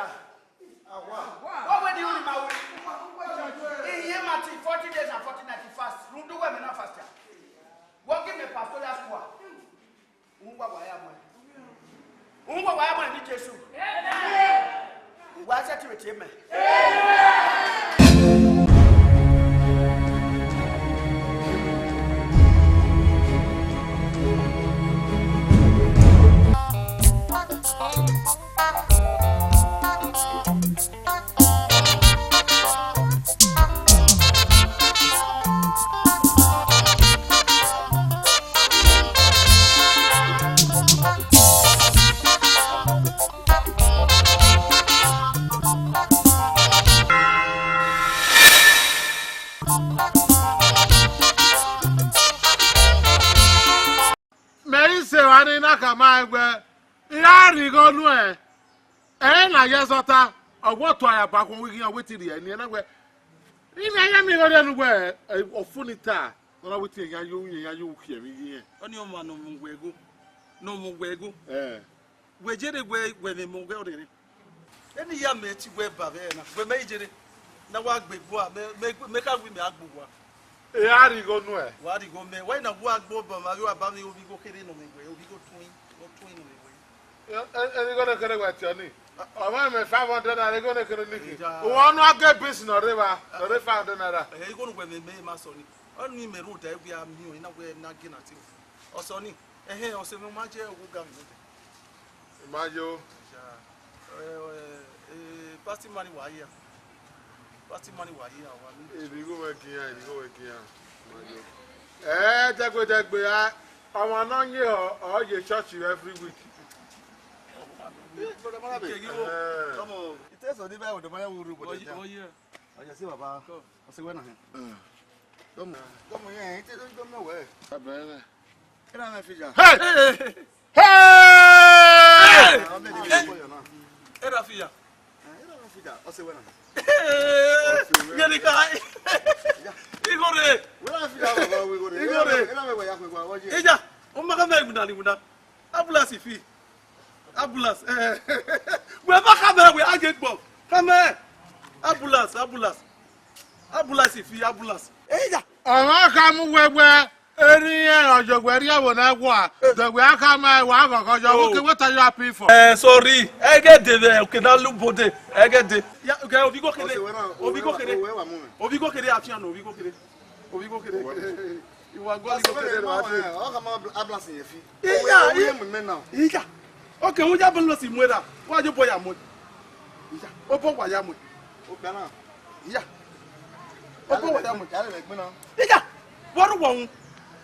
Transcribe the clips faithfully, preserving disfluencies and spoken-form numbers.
What way do you read my way? Iye Matthew, forty days and forty nights fast. Rhunmwuda uwẹ mẹ na fast ya. Wọ gi mẹ pastoral school. Uwa wa ya mọ. Uwa wa ya mọ ni Jesu. Wa sẹ ti tie mẹ. Mẹ i sẹ emwa ni na khama ẹn wẹẹ, I ra rhie igho nuẹn, ẹ i na ya zọta, ọ wẹ otu a ya ba khuọn wẹ ighi iran wẹ te rhie ẹre ne iran na wẹẹ, I na ya miẹn igho rhie ne uwẹ, ọfuni ta, ne ọ na wẹ te iran ya yo, iran ya yo ukhiẹ vbe ighi iran. Ọnii ọmwa ne ọ mu wẹ igho, ne ọ mu wẹ igho. Ẹ. Wẹ jere wẹ, wẹ vbe mẹ ọghẹ ọrẹre. Eni ya mẹ ti wẹ ba vbe ẹre na, wẹ mẹ i jere. Na wa gbe gua, mẹ, mẹ, mẹ kha wi mẹ a gbe gua. E a rhie igho nuẹn. Wa rhie igho mẹ, wa i na wa gbe obọ ma, wa ba mẹ ovbi igho kherhe nọ mẹ wẹ, ovbi igho tuin, igho tuin nọ mẹ wẹ. Ẹ, ẹ, ẹ, igho ne kherhe wẹ tie ọnii. Ọ ma mẹ five hundred naira, igho ne kherhe niki. Eya. Uwa ọnọ a ghe beans nọ rre evba, nọ rre five hundred naira. Ẹ, igho ne wẹ mẹ, mẹ ma sọ ni. Ọnii mẹ rhunmwuda wẹ a miẹn ọnii na wẹ na ghe na tie. Ọ sọ ni. Ẹhẹn, ọse mwẹ, u ma jẹ owa ga mwẹ nodẹ. I ma yo. Ja. Eh, eh, eh, fasting money wa hia. Fasting money wa hia, wa ni. Eni igho mwẹ gian, eni igho mwẹ gian. I ma yo. Eh, dẹgbe, dẹgbe, a, ọmwa ne ọ ye ọ, ọ ye church every week. Brother Malabe. Keghi wo. Eh. Come on. Ite so ni ba wo do ma ya wo ru bo. Oh, yeah. Ọ ya si baba. Come. Ọ si wẹ na hẹn. Come on. Come on, yeah, ite do ma wẹ. Abẹ. Ena mẹ fija. Hey! Hey! Hey! Ena fija. Ena fija. Ọse wẹ na. Yẹn ni ka. Igho rre. Wẹ na fija, wẹ igho rre. Igho rre. Ena mẹ wẹ ya kwe wa. Eya, o ma ka mẹ iwuna ni iwuna. Ambulance fi. Ambulance. Eh. Wẹ ma ka mẹ wẹ a ye gbọ. Ka mẹ. Ambulance, ambulance. Ambulance fi, ambulance. Eya. Ọmwa kha mu wẹ wẹ, erriẹn ọyọwẹ rriọvbo na wa, dẹ wẹ a khama ẹre wa ghọghọ yọ, who can, what are you happy for? Eh, sorry. Ẹgẹ de vbe, okay, na lu bode. Ẹgẹ de. Ya, okay, ovbi igho kherhe. Ovbi igho kherhe. Ovbi igho kherhe, afian nọ, ovbi igho kherhe. Ovbi igho kherhe. Iwa gua ni igho kherhe. Ọ khama ambulance yẹn fi. Iya, iya. Iya. Okay, wẹ ya ambulance mu erha. Wa je obọ ya mu. Iya, obọ wa ya mu. Obana. Iya. Obọ wa ya mu. Ya lele ẹgbin na. Iya. Wa ru wa un.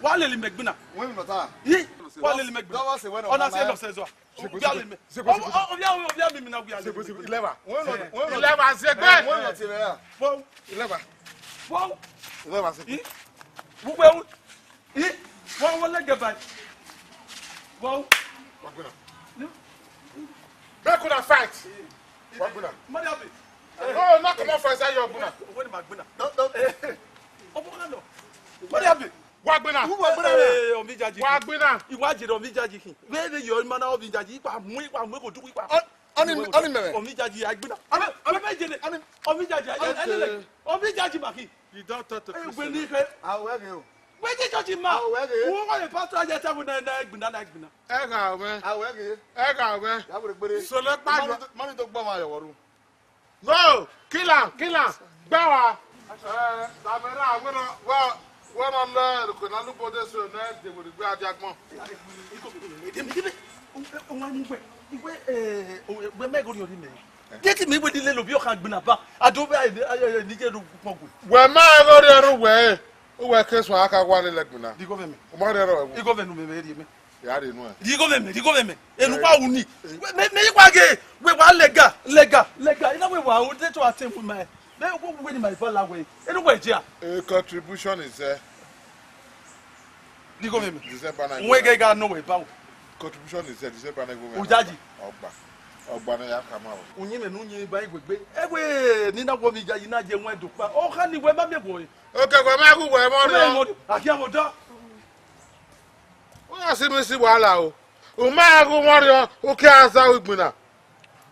Wa lele imẹ ẹgbin na. Wẹ mi nọ ta. Yi. Wa lele imẹ ẹgbin na. Dọwọ se wẹ nọ. Ọna se nọ sẹ zọ. Ovia lele imẹ. Ovia, ovia mi na wia lele imẹ. Ilẹba. Wẹ nọ. Ilẹba zegbe. Wẹ nọ ti rẹ. Bọ. Ilẹba. Bọ. Ilẹba zegbe. Yi. Gbogbo ẹwu. Ih, wa wọlé gẹba. Wa o. Wa gbina. Make una fight. Wa gbina. Mmadụ abị. No, no, come on, first, I gbina. Owó ni màá gbina. No, no. Ọmọ kan nọ. Mmadụ abị. Wa gbina. Wa gbina. Ee, ọmọ ìjajì. Wa gbina. Ìwà jèrè ọmọ ìjajì kì. Wẹ́ẹ́ ni yọ ọmọ náà ọmọ ìjajì. Ipa mú, ipa mú, kò dúkú ipa. Ani, ani mẹmẹ. Ọmọ ìjajì, àgbìnà. Ani, ani mẹjẹ ni. Ọmọ ìjajì, ani, ani, ani, ọmọ ìjajì màkì. You don't talk to Christian. Ẹ, wẹ ni kẹ. Awẹ ghe o. Wẹ jẹ church ma. Awẹ ghe. Wọ́n wà lè pastor ajá tábù náà, náà gbìnà, náà gbìnà. Ẹ gha wẹ. Awẹ ghe. Ẹ gha wẹ. Ya wẹrẹ gbére. Sọlẹ pa yọ. Mami tó gbọ́ ma yọ wọ̀rú. No, kill am, kill am. Gbẹ wa. Ẹ, Samẹra, wẹ nọ, wẹ, wẹ nọ lẹ, ẹrù kò náà lúgbọ dé so, nẹ, dèwòrì gbé adé agbọn. Èdè mi débẹ̀. Òun á mú gbẹ. Ìwé, ẹ, ẹ, wẹ mẹ́gòrì orí mẹ́. Jẹ́ tí mi wé nílé lòbí ọ̀kan gbìnà bá. Àdó bẹ́ẹ̀ ni, ayẹyẹ níjẹ́ ló pọ̀ gùn. Wẹ ma ẹghọ rẹ ru wẹ, wẹ ke sua aka wa lele gbìnà. Di government. O ma rẹ rọ ẹwu. Di government mẹ mẹ ri mẹ. Ya rẹ nu ẹ. Di government, di government. Enu kwa uni. Me, me kwa ge, we wa lega, lega, lega. Ina we wa o de to atem with my. Me we we ni my bala we. Enu we je a. A contribution is there. Di government. December na. We ge ga no we ba o. Contribution is there, December na government. Ujaji. Ọgba. Ọgba na ya kama o. Unyi me nu nyi ba igwegbe. Ewe ni na wo mi ja yi na je wọn do pa. O kha ni we ma mi wo. Okay, we ma gu we mo ri o. Akia mo do. Wọ́n yà sí mi sí wàhálà o. U ma gu wọn ri o, u ke aza u gbina.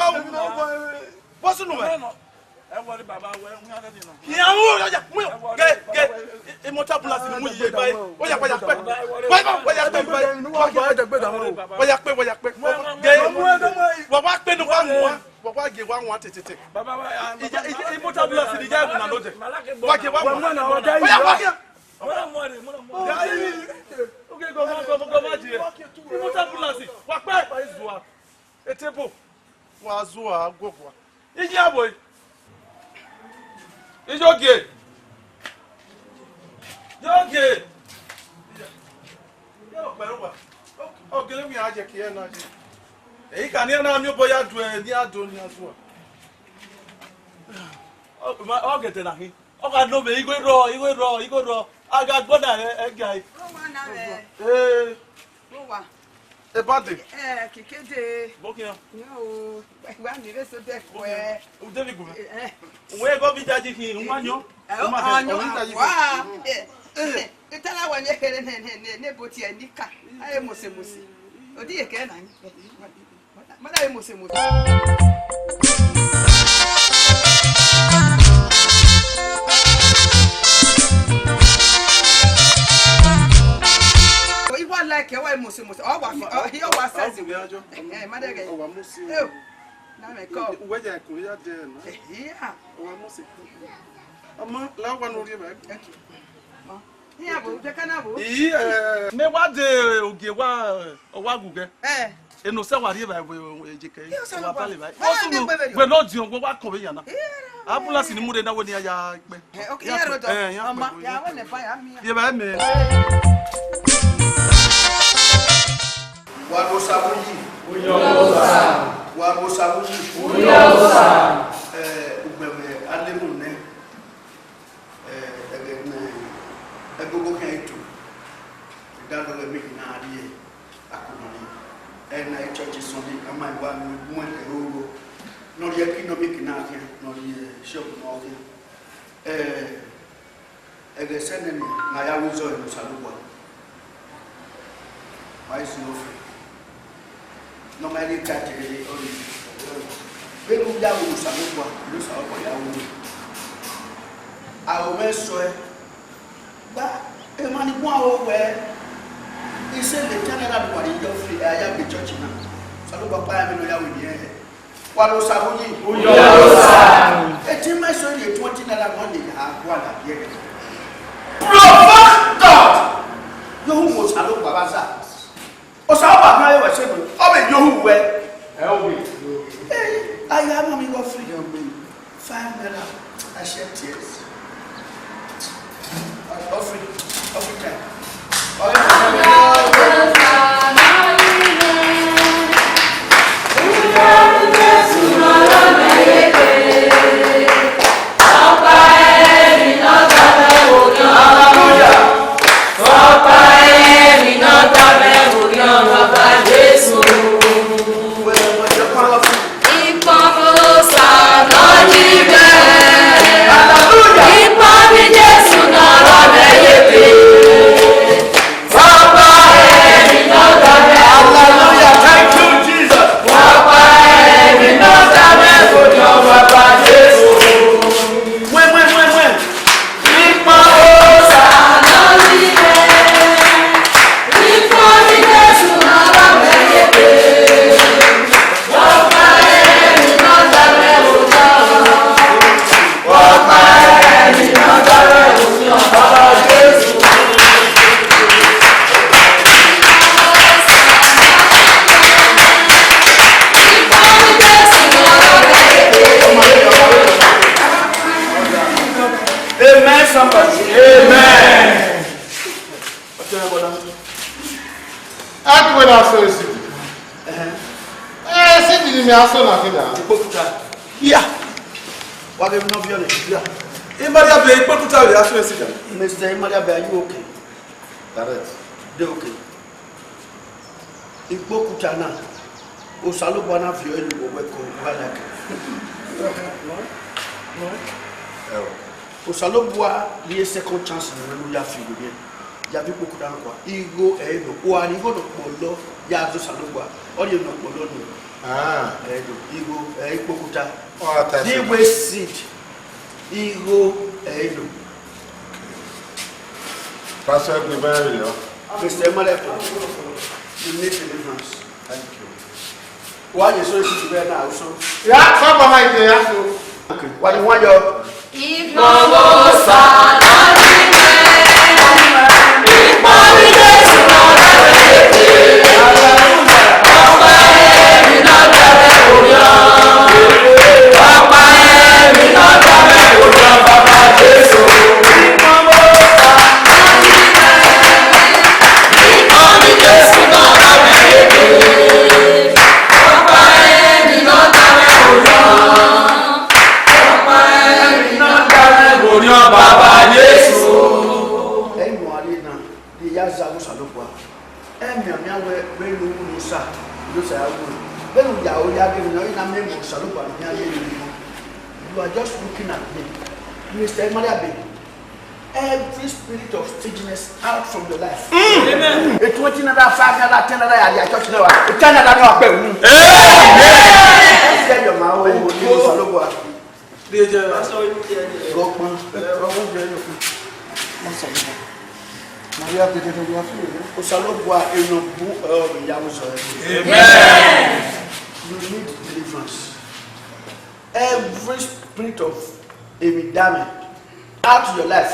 wa. Vbọ sunu mwẹ? Ẹ wọrẹ baba wẹ, mu ya nẹ nọ. Yan mu ya ya mu. Ge ge. Imota bulasi ni mu ye ba. Oya, wa ya kpe. Wa ya, wa ya kpe ba. Wa ya kpe, wa ya kpe. Ge. Wa wa kpe nu wa mu wa. Wa wa ge wa mu tete. Baba wa. Ija, ija, imota bulasi ni ja ẹwu na nọ dẹ. Wa ge wa mu. Oya, wa ge. Mura mu ẹre, mura mu ẹre. Oke, gọmọ, gọmọ, gọmọ je. Imota bulasi. Wa kpe. Wa izua. Etebo. Wa zua guọgua. Iye abo. Iye ogie. Iye ogie. Iye okpẹrẹ uwa. Ogele wi a je kie na je. Eyi ka ni na mi obo ya du ẹ, ni a do ni a zua. Ọ, ma, ọ gẹdẹ na hin. Ọ gha nọ vbe igho rrọọ, igho rrọọ, igho rrọọ. A gha gbọ na ẹ, ẹ gia. Ọ ma na vbe. Ee. Vbọ wa? Ebade. Ẹ, kekede. Vbọ khian? Yan o, wa ni re so de kue. Ude vbe gu mwẹ. Ẹ. Uwẹ gọ vbe ijaji khin, u ma yọn. Ẹ, u ma ọ yọn, ọ yọn ijaji wa. Khin. Ẹ, ẹ, itara wa ne khere ne, ne, ne, ne bo tie nika. Aye mose mose. Odi ye ke na ni. Mada ye mose mose. Ẹ, Mose, Mose, ọ wa fi, ọ, ọ wa sẹzi. Ọ wa mose. Ẹ, ma dẹghe. Ọ wa mose. Ẹ, na mẹ kọ. Uwẹ ya ẹkun ya dẹ na. Ehia. Ọ wa mose. Ọmọ, la wa no rhie ba. Thank you. Ma. Iya bo, je ka na bo. Iyi, ẹ, mẹ wa de ogie wa, ọ wa gu gẹ. Ẹ. Eno sẹ wa rhie ba, ejekẹ. Iyo, sẹ wa ba le ba. Wẹ no diọn, wẹ wa kọ vbe yan na. Ambulance ni mu rre na wẹ ne iran ya kpẹ. Eh, okay, ya rọ dọ. Eh, ya ọma, kpẹ. Ya wẹ ne ba ya mi. Ye ba mẹ. Wa ro Osa vbe uyi. Uyi Osa. Wa ro Osa vbe uyi. Uyi Osa. Eh, ugbẹn vbe alemu nẹ. Eh, ẹghẹ ne ẹgogo khian eto, I da dọghe mic na rrie akono ni. Ẹ na e church Sunday, a ma wa mu ẹdẹ roro. Ne ọ rhie economic na khian, ne ọ rhie shop ne ọ khian. Eh, ẹghẹ sẹ nẹ nian, ne a ya ru izọe ne Osanobua. Ma i si ofẹn. Ne ọ ma rhie ka tie ọnii. Vbene u ya ru Osanobua, ne Osanobua ya ru uwẹ. Aro mwẹ sọe. Gba emwa ni guan ro wẹẹ, isẹ vbe ten naira ne uwa rhie yọ free, a ya gbe church na. Osanobua kpa ẹmwẹ ne ọ ya ru eni ẹnrẹn. Wa ro Osa vbe uyi. Uyi Osa. Etẹn ma eso rhie twenty naira ne ọ ye ya gua na biẹ. Provoke God. Yo hu Osanobua vbe aza. Osanobua gha re wẹ sẹ, ọ vbe yo hu wẹ. Ẹ o vbe. Ẹ, a ya mọ mi ghe free. Five naira. I shed tears. Offering, offering time. Hallelujah. Hallelujah. Hallelujah. Thank you, Jesus. Wẹ, wẹ, wẹ, wẹ. Amen, somebody. Amen. A tu wẹ na sọ esidi. Ẹhẹn. Ẹ, esidi ne imẹ a sọ na khin na. Ikpokuta. Ya. Wa ghe emwi ne ọ viọ nẹ. Ya. Imaria bẹ ikpokuta vbe a sọ esidi. Mister Imaria bẹ, are you okay? Direct. De okay. Ikpokuta na, Osanobua na viọ ẹre ne uwẹ ko wa like. Ẹo. Osanobua rhie second chance ne uwẹ ne u ya fi vberriọ, ya viọ ikpokuta na kua. Igho ẹre nọ, uwa rhie igho ne ọ kpọlọ ya zẹ Osanobua, ọ rhie ne ọ kpọlọ nọ. Ah. Ẹre nọ, igho ẹre ikpokuta. Ọ gha ta. Di ẹse wẹ seed, igho ẹre nọ. Pastor, ẹgbẹe ba ẹre yọ. Mister Emmanuel, you need deliverance. Thank you. Wa ye so esi ti bẹ na, uso. Ya, papa, ma ite ya so. Okay. Wa ni wa yọ. Ọkpa ẹmwẹ ne ọ da mwẹ vbe orhiọn Baba Jesu. Ẹ i mu ariẹ na, rhie ya zẹ avbe Osanobua. Ẹ mianmian wẹ vbene u ru ne Osa, ne Osa ya ru uwẹ. Vbene u ya aro ya ghe emwi ne ọ i na miẹn emọ Osanobua ne ọ khian ye vbe emọ. You are just looking at me. Mister Emmanuel Abe, every spirit of stinginess out from your life. Mm. Amen. A twenty naira, five naira, ten naira, ya, ya, church naira. A ten naira, no, I beg you. Amen. Tell your man, oh, you Osanobua. Go, man. Maria, tete to gua fi. Osanobua, enọ bu ẹre ọ vbe ya vbe zọ ẹre. Amen. You need deliverance. Every spirit of emwi dame out your life.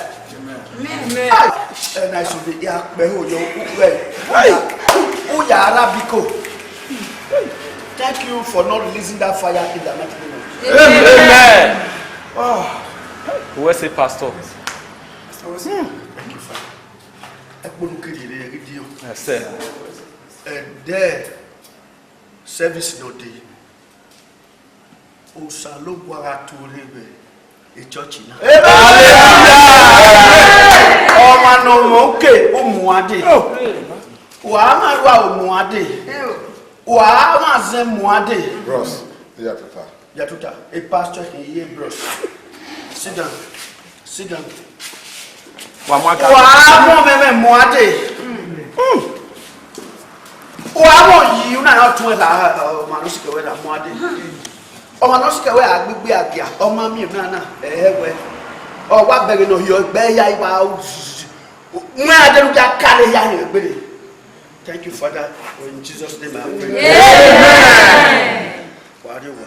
Amen. Ai, ẹna eso vbe ya kpẹ ho yọ ukpẹ. Ai, u ya ra biko. Thank you for not releasing that fire in the mighty name of Jesus. Amen. Ah. Who was a pastor? Pastor was here. Thank you, Father. Ẹkpọnukiri rẹ ghi diọn. Yes, sir. Ẹdẹ service nọ dee. Osanobua gha tuorre vbe echọọchi na. Hallelujah! Ọmwa ne ọ mwẹ oke, u muan dee. Wa ma rua, u muan dee. Wa ma zẹ, muan dee. Bros, ya tota. Ya tota. A pastor khin ye, bros. Sit down. Sit down. Wa mu aka. Wa mu mẹmẹ, muan dee. Wa mu yi una ya tuẹn la, ọmwa ne ọ sikẹ wẹ la, muan dee. Ọmwa ne ọ sikẹ wẹ a gbigbi agia, ọ ma miẹn emwi na, ẹ hẹ wẹ. Ọ wa bẹghe ne ọ hiọ egbe ya iwa. Wẹ a dẹrẹ u ya kare ya hin egbere. Thank you, Father. In Jesus' name I pray. Amen. Wa rrie owa.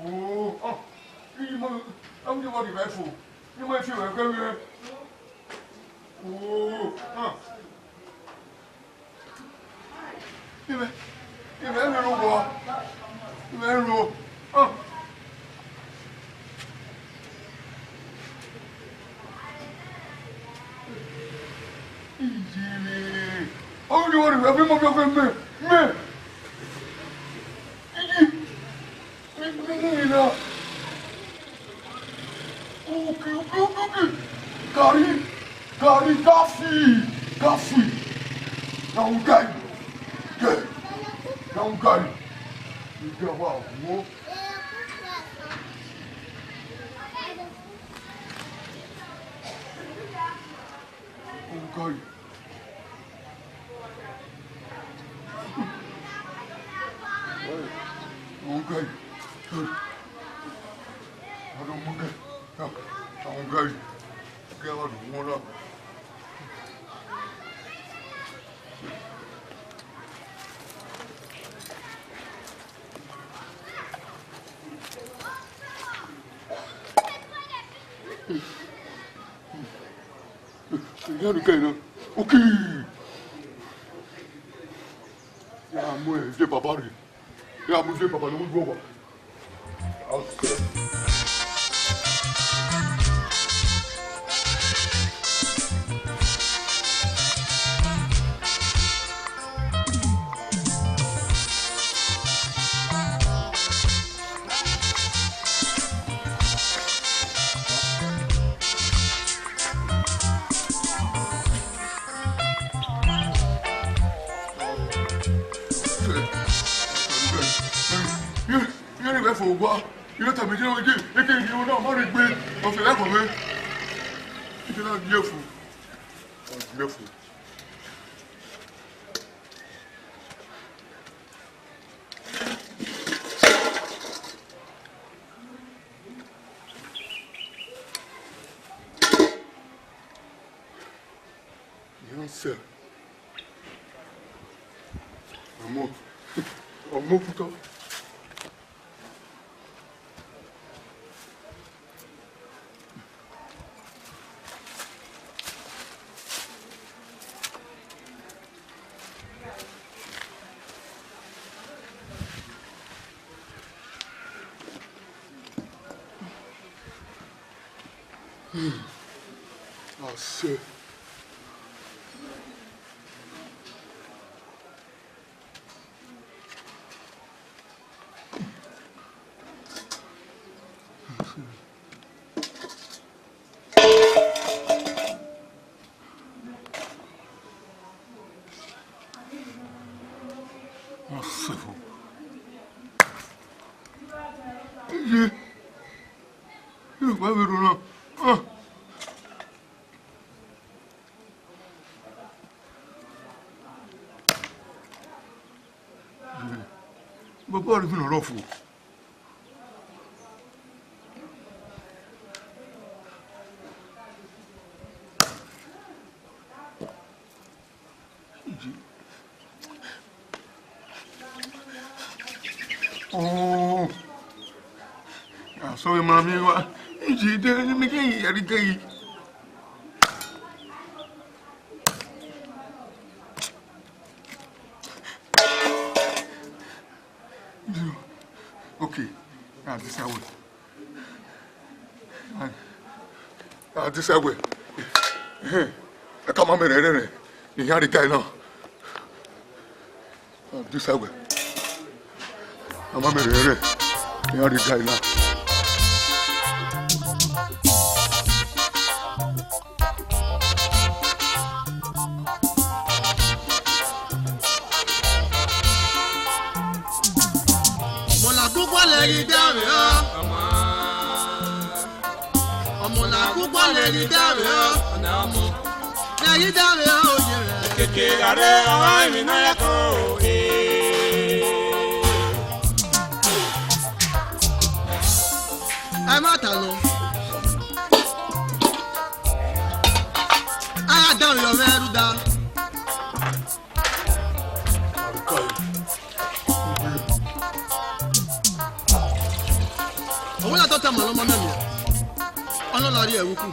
Oh, ah, ii, ma, am je wa di vẹ fo. Ii, ma fi vẹ kẹ vbe. Oh, ah. Ivẹ, ivẹ ru wa. Ivẹ ru. Ah. Iyere. Ọmọ ni wọ́n rẹ̀ fẹ́ mọ́ bí ọkọ mẹ́, mẹ́. Iye. Mẹ́, mẹ́, mẹ́, mẹ́. Okay, okay, okay, okay. Gari, gari, gafi, gafi. Na un gari. Gari. Na un gari. Ìjọba wo? Ọgọ yìí. Ọgọ yìí. Ọdọ mọ kẹ. Ọgọ yìí. Kẹ wà lóhun ọlọ. Ìyá mi kẹ́yìn náà. Ókè. Ya mu ẹ, iye baba rẹ. Ya mu iye baba lọ, wọ́n gbọ́ wa. Iran ni vbe fo gua, iran tama iye ọnrẹn, eke iye ọnrẹn na ma rhie egbe, ọ fẹlẹ khọ mwẹ. Iye na gie fo, ọ gie fo. Iran sẹ. Ọmọ, ọmọ kutọ. Asẹ. Asẹ fo. Wẹ vbe rro nọ. Ah. Baba ọre ivun nọ rọ fo. Oh. Asọ vbe ma miẹn wa. Iji de ne mi ke yi, ẹre ke yi. Okay. Ah, this way. Ah, this way. Ẹhẹn. Ẹ ka ma mẹ rẹrẹ rẹ. Iyan rre guy now. Ah, this way. Ẹ ka ma mẹ rẹrẹ rẹ. Iyan rre guy now. Ọmọ na kugbo lẹ ghi danmwẹ ọ. Ọmọ na kugbo lẹ ghi danmwẹ ọ. Lẹ ghi danmwẹ ọ, oye mwẹ. Keke gha rre ọmwa emwi ne ọ ya kan o, eh. Ẹ ma ta nọ. A ya danmwẹ ọ mwẹ rhunmwuda. Ọwẹ na tọta ma ne ọ ma miẹn miẹn, ọ nọ la rrie ẹvbo uku.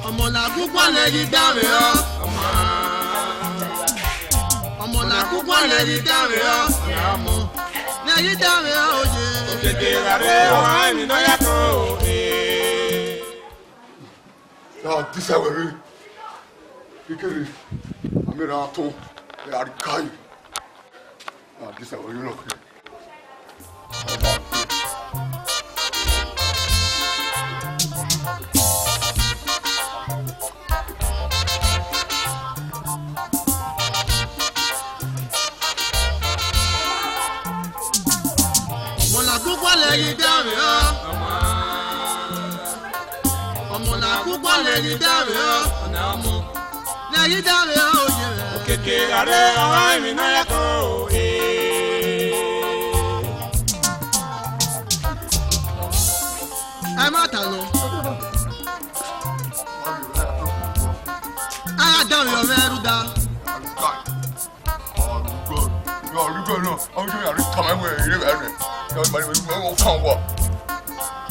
Ọmọ na kugbo lẹ ghi danmwẹ ọ. Ọmọ na kugbo lẹ ghi danmwẹ ọ. Lẹ ghi danmwẹ ọ, oye. Keke gha rre ọmwa emwi ne ọ ya kan o, eh. Ya disa wẹ rre. Ikere, a miẹn erha tọn, ya rhie kai. Ya disa wẹ rre nọ kere. Ọmọ na kugbo lẹ ghi danmwẹ ọ. Ọmọ na kugbo lẹ ghi danmwẹ ọ. Lẹ ghi danmwẹ ọ, oye mwẹ. Keke gha rre ọmwa emwi ne ọ ya kan o, eh. Ẹ ma ta nọ. A ya danmwẹ ọ mwẹ rhunmwuda.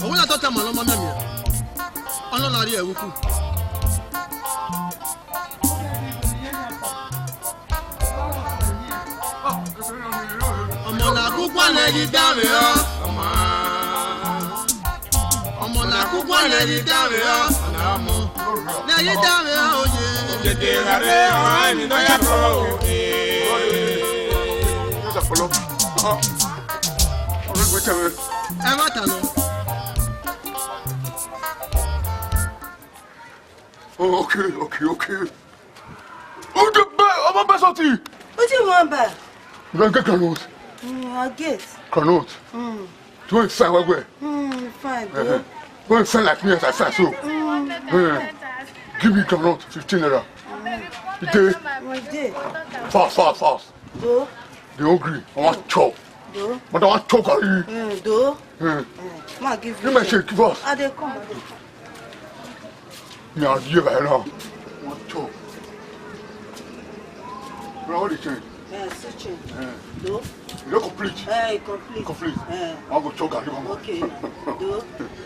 Ọwẹ na tọta ma ne ọ ma miẹn miẹn, ọ nọ la rrie ẹvbo uku. Ọmọ na kugbo lẹ ghi danmwẹ ọ. Ọmọ na kugbo lẹ ghi danmwẹ ọ. Lẹ ghi danmwẹ ọ, oye. Keke gha rre ọmwa emwi ne ọ ya kan o, eh. Ẹ ma ta nọ. Oh, okay, okay, okay. Ojo bẹ, ọmọ bẹ sọti. What do you want, ba? You can get groundnut. Mm, I get. Groundnut. Mm. Do you want sign where? Mm, fine, bro. Uh-huh. You want sign like me as I sign so? Mm. Eh, give me groundnut, fifteen naira. Mm. You dey? We dey. Fast, fast, fast. Do. They hungry. I want chop. Do. But I want chop, are you? Mm, do. Eh. Mm. Ma give you. Give me shake, give us. I dey come, I dey come. Me, I dey right now. One chop. Bro, what the change? Eh, see change. Eh. Do. You don't complete. Eh, e complete. Complete. Eh. I go chop garri, come on. Okay, now. Do.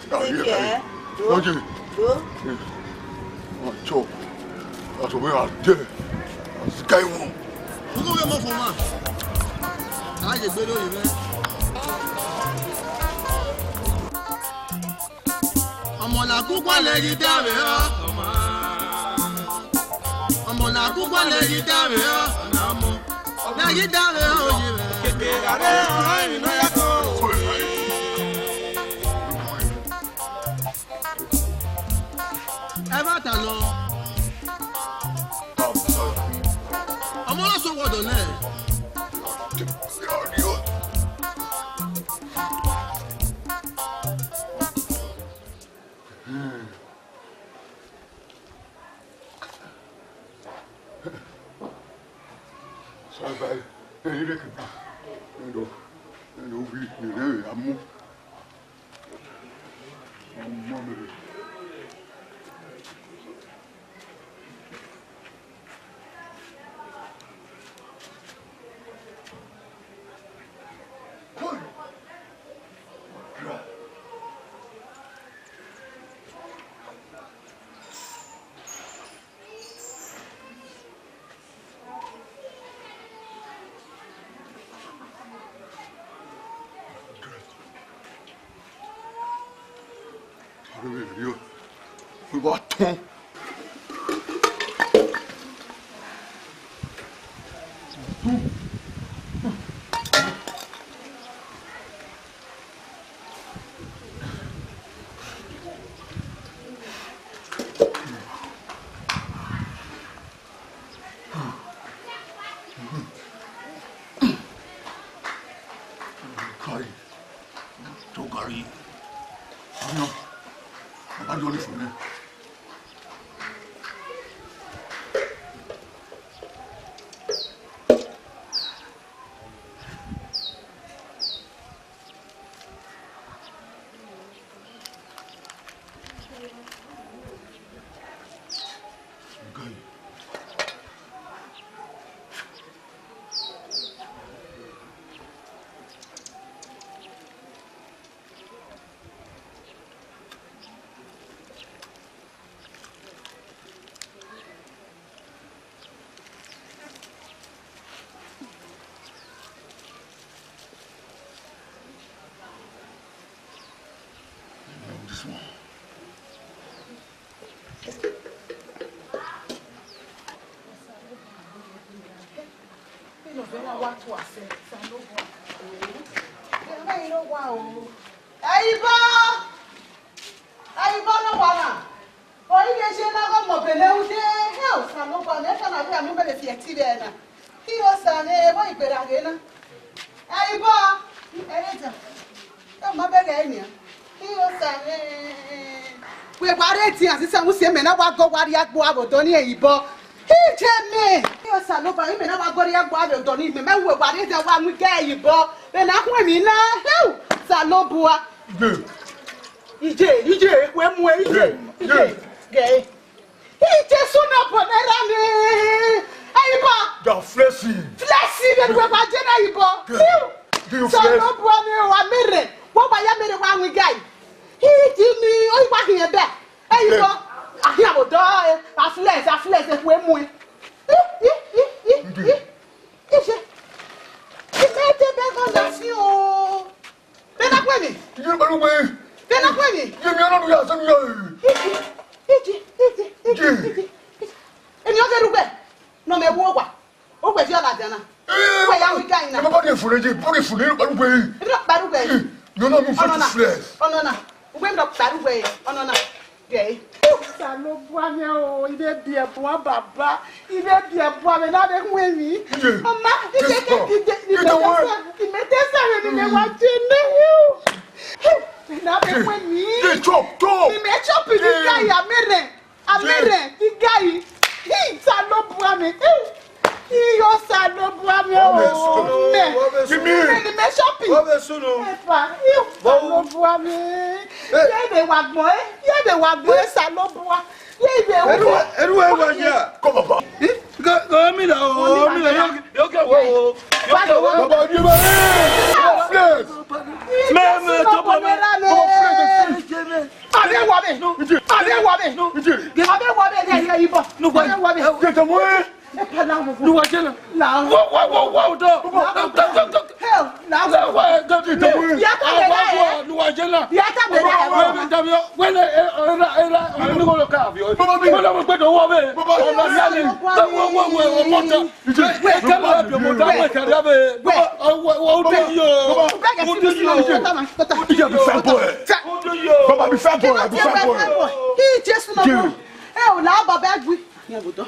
Take care. Do. Okay. Do. Eh. One chop. That's where I dey. That's the guy one. Who go get more for man? I dey gbé lórí rẹ. Ọmọ na kugbo lẹ ghi danmwẹ ọ. Ọmọ na kugbo lẹ ghi danmwẹ ọ. Lẹ ghi danmwẹ ọ, oye mwẹ. Keke gha rre ọmwa emwi ne ọ ya kan o. Ẹ ma ta nọ. Ọmọ na sọ wọdọ nẹ. Saba, ẹyin rre kẹkan. Ẹdọ, ẹdọ wi, ẹdọ wi, amu. Amu mẹ. Kai, to gari. Ọyọ, baba yọ ni fun nẹ. This one. Enough, ẹ wa wa tu asẹ, Osanobua. Ẹ wa wa o. Ẹyibọ! Ẹyibọ ne ọ wa na. Ọ i ghi ye na gha mọ bele ude, hẹ Osanobua, ne ẹkan na vbe a mu mẹ vbe fi ẹtin vbe ẹre na. Iye Osa mwẹ, vbọ i gberra ghe na. Ẹyibọ, ẹre dia. Ẹ ma bẹghe ẹre nian. Iye Osa mwẹ. Wẹ wa rre edian sisa, mu si mẹ na wa gọ wa rrie agbo avbe odọ ni Ẹyibọ. Iye mẹ. Iye Osanobua, imẹ na wa gọ rrie agbo avbe odọ ni, mẹ mẹ wẹ wa rrie edian wa mu igẹ Ẹyibọ. Vbe na khuẹn emwi na, hẹ Osanobua. Ije, ije, wẹ muẹn ije, ije, gẹ. Iye Jesu ne ọ bọ nẹ ra nẹ, Ẹyibọ. Da flex. Flex vbe nuẹ wa je na Ẹyibọ. Iu. Osanobua ne wa mẹ rre, wa wa ya mẹ rre wa ru igẹ. Iji ni, ọ i wa hiẹn bẹ. Ẹyibọ. A hiẹn vbe odọ, a flex, a flex, ekhue muẹn. I, i, i, i, i. Ije. I mẹ te bẹ gọ na fi o. Vbene a khuẹn emwi? Iye, kpalu gbe. Vbene a khuẹn emwi? Iye, mi ọnọdu ya sẹ mi ya. Iji, iji, iji, iji, iji. Emwi ọ ghe rugbe, ne ọ mẹ wu owa. Uwẹ viọ ladian na. Uwẹ ya ru igẹ na. Baba de fure je, body fure, kpalu gbe. Emwi ọ kpalu gbe. Iye, mi ọnọdu first flex. Ọnọ na. Uwẹ emwi ọ kpalu gbe, ọnọ na. Gẹ. Osanobua mwẹ o, I vbe biẹ bua baba, I vhe biẹ bua vbe na vbe hu emwi. Iye. Ọma, I keke, I keke, I mẹ te sa, I mẹ te sa vbe ne I mẹ wa je nẹ. Vbe na vbe hu emwi. Iye, chop, chop. I mẹ chop ni ga ya mẹ rre. A mẹ rre, I ga yi. Osanobua mwẹ. Iye Osanobua mwẹ o. Mẹ. Mẹ ni mẹ chop. Epa, Osanobua mwẹ. Ye vbe wa gbọn, eh? Ye vbe wa gbọn, Osanobua. Ye vbe wa gbọn. Eru, eru ẹ wa ya. Come on, baba. Go, go, mi la o, mi la, yo, yo, yo, wo, wo. Yo, yo, wo. Baba, you are flex. Mẹ, mẹ, to bọ mẹ. Baba, flex, flex. Ade wa be. Ade wa be. Ade wa be, ne ye ibo. Ade wa be. Get the way. Nuwa jena. Wo, wo, wo, wo, do. Hell, now. Wa, wa, wa, nuwa jena. Wa, wa, wa, nuwa jena. Wele, era, era, ni wo lo ka bi o. Wele, wo gbe do wo be. Ọmọ ya ni. Wo, wo, wo, wo, mọta. Ije, ije, ije. Baba be fine boy. Baba be fine boy. He just no. Eh, o la baba gbe.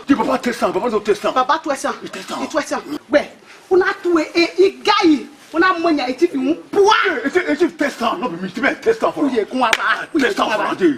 Di baba test am, baba no test am. Baba test am. He test am. He test am. Wẹ, una tu e, e, igẹ yi. Una mu nia iti fi mu. Bua. Eh, iti, iti test am, no be me. Iti me test am for. Uye kun aba. Test am for a day.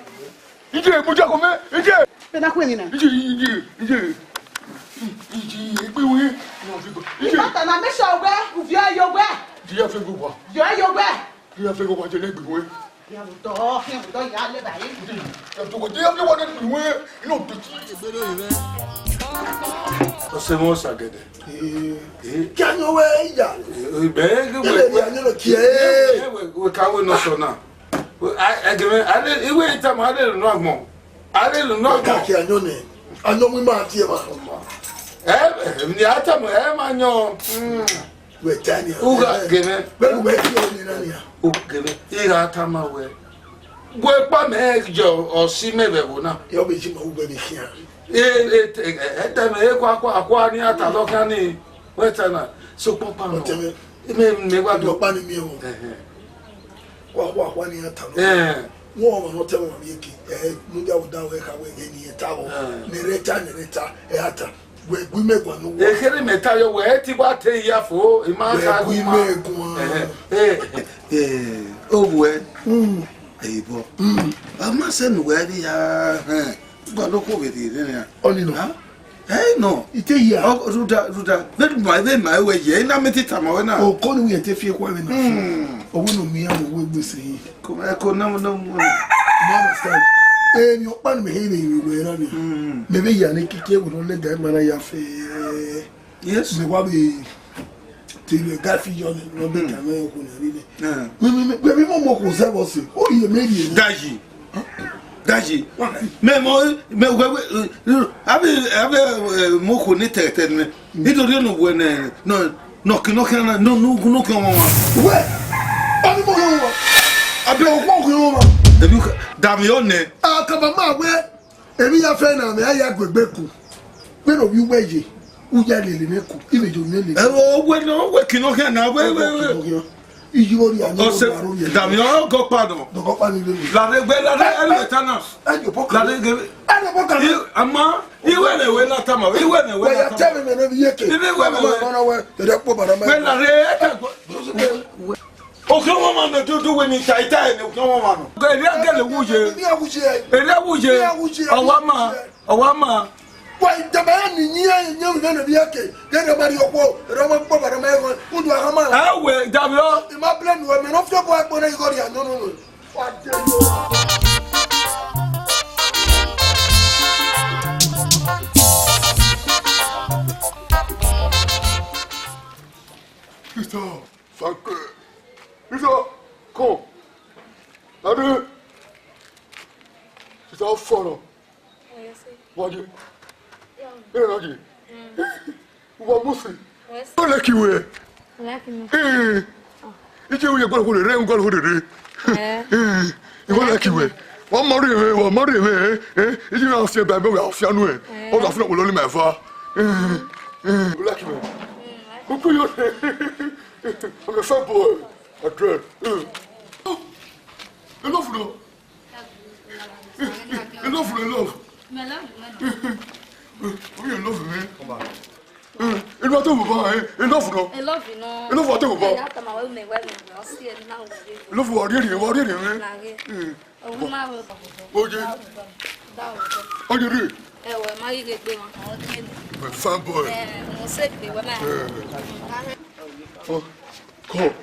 Ije, mu jako mẹ, ije. Vbene a khuẹ emwi na? Ije, ije, ije. Ije, egbe wẹ. Ije. Ibata na make sure wẹ u viọ ye owẹ. Di ya fe gbe wa. Viọ ye owẹ. Di ya fe gbe wa, je ne egbe wẹ. Ya mu dọ, ya mu dọ, ya le ba yi. Ije, ya to wa, di ya fe wa ne egbe wẹ. Ino to ti. Ọse mọ sagede. Ee. Ee. Kí a yan wẹ iya. Ee, bẹ́ẹ̀ ni. Ilé ni a yan lọ kí ẹ. Ee, wẹ, wẹ ka wẹ nọ sọ na. A, ẹgẹmẹ, a lè, iwe itama, a lè lò nọ agbọn. A lè lò nọ agbọn. Ka kí a yan nẹ. A yan mu ma tie ma. Ẹ, ẹ, ni a tama, ẹ ma yan. Mm. Wẹ ta ni. Uga gẹmẹ. Wẹ lu wẹ tie ni na ni a. O gẹmẹ. Ira tama wẹ. Wẹ kpa mẹ jọ ọsi mẹ vbe ẹvbo na. Yọ be ji ma ugbẹ ni khian. E, e, e, e, tẹ mẹ, e kua, kua, kua ni a ta lọ khian ni. Wẹ ta na. So kpọkpa nọ. Ọtẹn mẹ. Mẹ, mẹ wa do. Ọkpa ni mi o. Ẹhẹn. Kua, kua, kua ni a ta lọ. Ẹhẹn. Wọn ọmọ nọ tẹ wọn mi eke. Ẹ, mu dia wo da wẹ ka wẹ ghe ni ẹ ta o. Ẹhẹn. Nẹrẹ ta, nẹrẹ ta, ẹ a ta. Wẹ gu imẹ guan ne uwu. Ekherhe mẹ ta yọ, wẹ ti wa te iya fo, I ma wẹ kha gu gu ima. Imẹ guan. Ẹhẹn. Ẹ, ẹ, ẹ, ovbuẹ. Mm. Ẹyibọ. Mm. A ma sẹ ne uwẹ vbe ya hẹn. Gualọ okhuo vbe rhie rẹ nian. Ọni nọ. Ha? Ẹ nọ. Ite ya. Ọ, ruda, ruda. Vbe ma, vbe ma wẹ ye, I na mẹ te tama wẹ na. Oko ni wẹ te fi ekhua vbe na. Mm. Owu no mi ya mo we gbese yi. Ko, ẹ ko na, na, na. You understand? Ẹ, ni ọkpa ni mẹ he ne iwe wẹ na ni. Mm. Mẹ vbe ya ne kike wẹ no le ga ma na ya fe. Yes. Mẹ wa vbe te vbe ga fi yọ ni, no be ta mẹ ko na ni. Eh. Mẹ, mẹ, mẹ, mẹ mo mo ko se bo se. O ye mẹ ye. Daji. Daji. Mẹ mo, mẹ we, we, abi, abi, eh, mo ko ni tẹtẹ ni. Nítorí ọ̀nà wo ẹnẹ, nọ, nọ kí, nọ kí, nọ, nọ, nọ kí ọmọ wa. Wẹ, ọni mo yọ wọn. Abi ọgbọ́n kí ọmọ wa. Ebi ka, dàbí ọ̀nẹ. Akaba máa wẹ, èmi ya fẹ́ na, mi á ya gbẹgbẹ kù. Pé ló wí wẹ yìí, ó yá lè lè mẹ kù, ìwé jọ mi lè. Ẹ, o wẹ nọ, o wẹ kí nọ kí na, wẹ, wẹ, wẹ. Iye orí àná. Ọsẹ, ọ̀rọ̀ yẹn. Dàmí ọ̀rọ̀ gọ padà. Dọ̀gọ́ pa ni lónìí. Làdé gbé, làdé ẹlò ẹ̀ta náà. Ẹ jọ bọ́ kàlẹ́. Làdé gbé. Ẹ lọ bọ́ kàlẹ́. Àmọ́, ìwé ni ìwé náà tàmà, ìwé ni ìwé náà tàmà. Wẹ̀ yà tẹ́ mi mẹ́rin bí yé kè. Ibi ìwé ni ìwé. Ọmọ náà wẹ̀, ẹ̀dẹ̀ pọ̀ bàrà mẹ́rin. Wẹ̀ làdé ẹ̀ tẹ̀ gbọ́. Òkè wọn máa nọ dúdú wẹ̀ ní ìta ìta ẹ̀ ní òkè wọn máa nọ. Èrè àgẹ̀lẹ̀ wúye. Èrè wúye. Ọwọ́ máa, ọwọ́ máa. Wa ìjọba yẹn ni yín yẹn yẹn wùdí ẹnẹ bí ẹkẹ, yẹn ni ọmọ rí ọkọ, ẹ̀rọ ọmọ pọ̀ bàrà mẹ́rin, ó dùn àwọn máa. Ẹ wẹ̀, ìjàmbá. Ìmọ̀ bílẹ̀ nù ẹ̀mí, ló fi ọkọ̀ ẹ̀pọ̀ náà ìgọ̀rì àná nù. Christophe, Franck, Christophe, come. Allez. Christophe, follow. Wadi. Ẹ na di. Wa musi. Yes. Ọ lẹ ki wẹ. Like me. Ee. Ije wẹ gbọdọ khuo rere, gbọdọ khuo rere. Eh. Ee. Iwọ lẹ ki wẹ. Wa ma rri mwẹ, wa ma rri mwẹ, eh? Eh. Ije na fian ba mẹ, wa fian nuẹ. Eh. Ọ da funa wolo ni ma fa. Ee. Ee. Like me. Mo ku yo. I'm a fat boy. I dread. Ee. Ẹ lọ fún ọ. Enough, enough. Me love you, man. Oh, you love me. Enough, I tell you, eh? Enough, no. I love you, no. Enough, I tell you, I love you, man. Enough, what did you, what did you, eh? Oh, my. Oh, yeah. Oh, you read? Eh, well, my, you get me. My fine boy. Eh, mo se pe wa na. Eh. Oh, cool.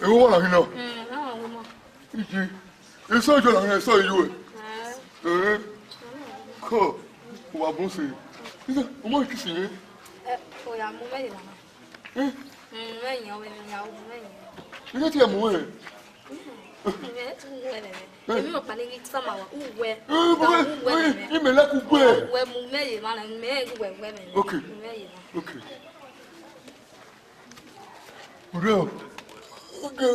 E wo wa na hino. Mm, na wa mo. Iji. Eso ijo na eso ijo. Eh. Eh. Ko. Wa bun se. Isa, o mo kisi ye. Eh, o ya mu me na. Eh. Mm, me yan we ya mu me. Ni ti mu e. Me tu we le. Èmi mo pa ni ti fa ma wa. Uwe. Eh, uwe. Ime la ku gbe. Uwe mu me ye ma na me uwe we me. Okay. Mu me ye. Okay. Ọ̀rẹ́ o. Oge,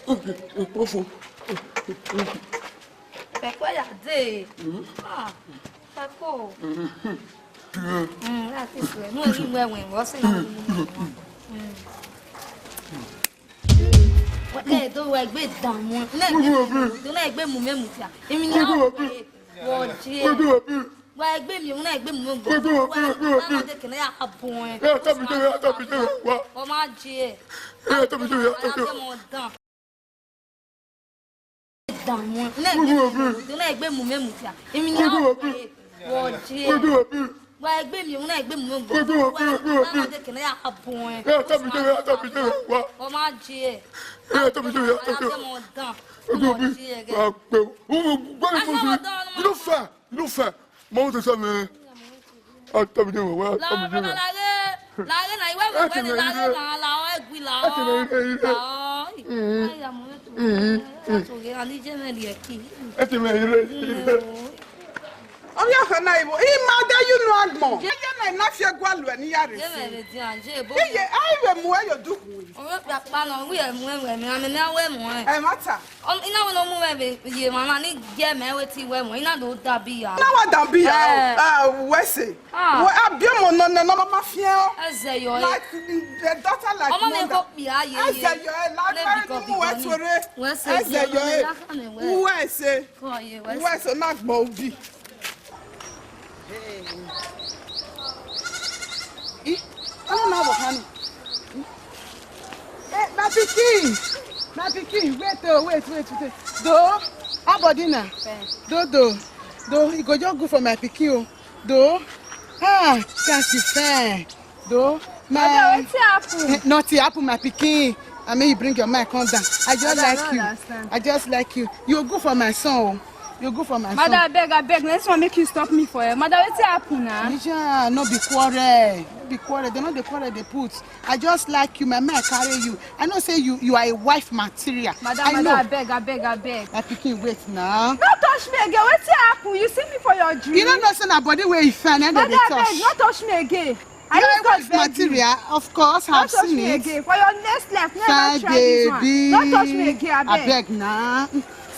oge, okpofo. Ẹkpo ya dee. Ah, ẹkpo. Mm, that is well. No, you wear when, what's it? Mm. Wẹ do wẹ gbe dan mu. Na gbe mu, do na gbe mu me mu fia. Emi ni a wẹ wo je. Wẹ gbe mi, na gbe mu me mu. Wa ma de kene ya bun. Ya ta mi de, ya ta mi de, wa. Wa ma je. Ya ta mi de, ya ta mi de. Dan mu, ne gbe, ne gbe mu me mu fia. Emi ni a wẹ wo je. Wa gbe mi, ne gbe mu me mu. Wa ma de kene ya bun. Ya ta mi de, ya ta mi de, wa. Wa ma je. Ya ta mi de, ya ta mi de. Dan. Wa gbe. Wo, wo, wo, wo, you no fair, you no fair. Mo to sa me. A ta mi de wẹ, a ta mi de wẹ. Laghe, laghe na, iwẹ wẹ wẹ ni laghe na, la ọ ẹgui la ọ. A ta mi de wẹ. La ọ. Aya mo to. Mm. To ge ani je me lie ki. A ta mi de wẹ. Ovbi ọkhan na iwo, ima de you no agbọn. Ye ye na na fi ẹguae luẹ ne I ya rre. Ye me vbe dian, je bo. Iye, a i vbe mu ẹre ye odukhunmwu. Ọmọ kpakpa nọ, wẹ mu ẹmwẹ, mẹ, mẹ, mẹ, wẹ mu ẹmwẹ. Ẹ ma ta. Ọ, I na wẹ ne ọ mu mwẹ vbe ye emwa na ni gie mẹ wẹ te I wẹ mu, I na do da biya. Na wa da biya, eh, wẹ sẹ. Ah. Wẹ a biẹ ọmọ nọ nẹ ne ọ ma fiẹn ọ. Ẹzẹ yọ ẹ. Like, mm, the daughter like mother. Ọmọ mi ko kpia ye ye. Ẹzẹ yọ ẹ, la ne bi gọ bi gọ ni. Wẹ sẹ, ẹzẹ yọ ẹ. Wẹ sẹ. Kọ ye, wẹ sẹ. Wẹ sẹ, na gbọ ubi. Hey. Ih, ọmọ na wọ khan ni. Eh, my pikin, my pikin, wait, oh, wait, wait, wait. Do, how body na? Fine. Do, do, do, e go just good for my pikin, oh. Do, ah, that's fine. Do, my... Mother, wetin happen? Eh, nothing happen, my pikin. I mean, you bring your mind come down. I just like you. Mother, I don't understand. I just like you. You good for my son, oh. You good for my son. Mother, abeg, abeg, na this one make you stop me for here. Mother, wetin happen na? Nisha, no be quarrel. No be quarrel. They no dey quarrel, they put. I just like you. My mind carry you. I know say you, you are a wife material. Mother, I know. Mother, abeg, abeg, abeg. My pikin, wait now. No touch me again. Wetin happen? You see me for your dream? You no know say na body wey you find, na dem dey touch. Mother, abeg, no touch me again. You are a wife material, of course, I have seen it. Don't touch me again. For your next life, never try this one. Fine, baby. Don't touch me again, abeg. Abeg na.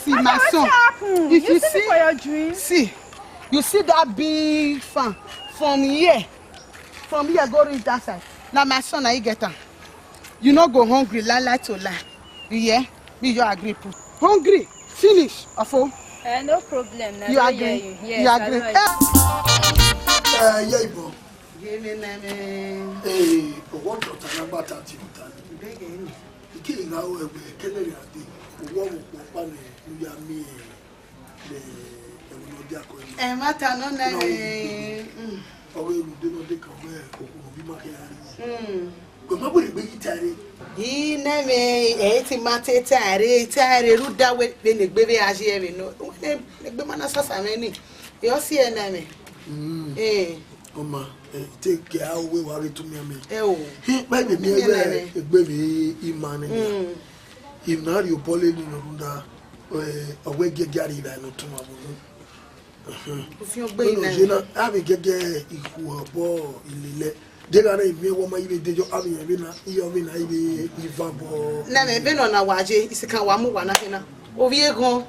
See, my son. Mother, wetin happen? You see me for your dream? See, you see that big fan from here, from here go reach that side. Na my son, na him get am. You no go hungry, lie, lie to lie. You hear? Me, you agree put. Hungry, finish, ofo. Eh, no problem. Na, you agree? Yes, you agree? Eh, yeah, bro. Ye me na me. Eh, but what doctor na gbata ti uta ni? Beg him. Ike na o egbe kele ya de. Owo mo ko pa ni, u ya mi, eh, le, eh, wo no dia ko ni. Eh, mata no na me. Mm. Ọghe ru de no de kan wẹ okhuo bi ma kẹ ra ri. Mm. Wẹ ma wẹ egbe yi ta re. I na me, eh, ti ma te ta re, ta re, ru da wẹ, vbene egbe vbe a ye vbe no. Wẹ ne egbe ma na sasa mwẹ ni. Yo si ẹ na me. Mm. Eh. Ọma, eh, te ke a wẹ wa ghe tu mi ame. Ẹ o. Hi, ba ibe mi egbe, egbe vbe ima nẹ. Mm. If na ri obọ le ni no runda, eh, ọ wẹ giẹgia rri ra no tuma vbe unu. Ufiọn gbe. Wẹ na na, ye na, avbe gẹgẹ ikhuo obọ ilele. Deghẹ na imiẹn wẹ ọ ma ive dejo, avbe irẹn vbe na, iye ọvbe na ive ivan obọ. Na me, vbene ọ na wa ye, isikan wa mu wa na khe na. Ovbi eghọn.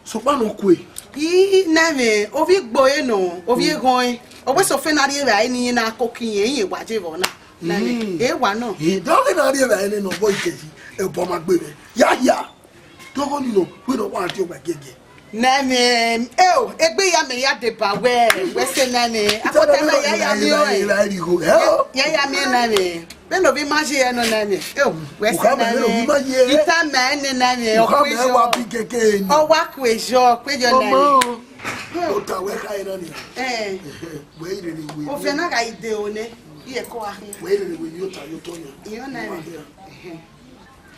Sokpan ọ kue. I na me, ovbi igbo ẹre nọ, ovbi eghọn ẹre. Ọ wẹ sẹ ofẹn na rri evbare ni iran na koko irẹn, irẹn wa ye vbọ na. Na me, e wa nọ. Ẹ, dọghe na rri evbare nọ, vbọ ikeji, ẹbọ ma gbe mwẹ. Ya hia. Dọghe ni nọ, wẹ nọ wa die ọgba giẹgiẹ. Na me, eo, egbe ya mẹ ya deba wẹ, wẹ sẹ na me. Akọta na ya ya miẹn ọnrẹn. Ya ya miẹn na me. Vbene ovbi ima ye ẹre nọ na me. Eo, wẹ sẹ na me. Ita ma ẹnẹ na me. Ọ wa kue yọ, ọ kue yọ na me. Ota wẹ kha ẹre na ni. Eh. Wẹ i rere wẹ. Ovie na gha ide o nẹ. Iye ko a hin. Wẹ i rere wẹ ni ota yo to yan. Iyo na me.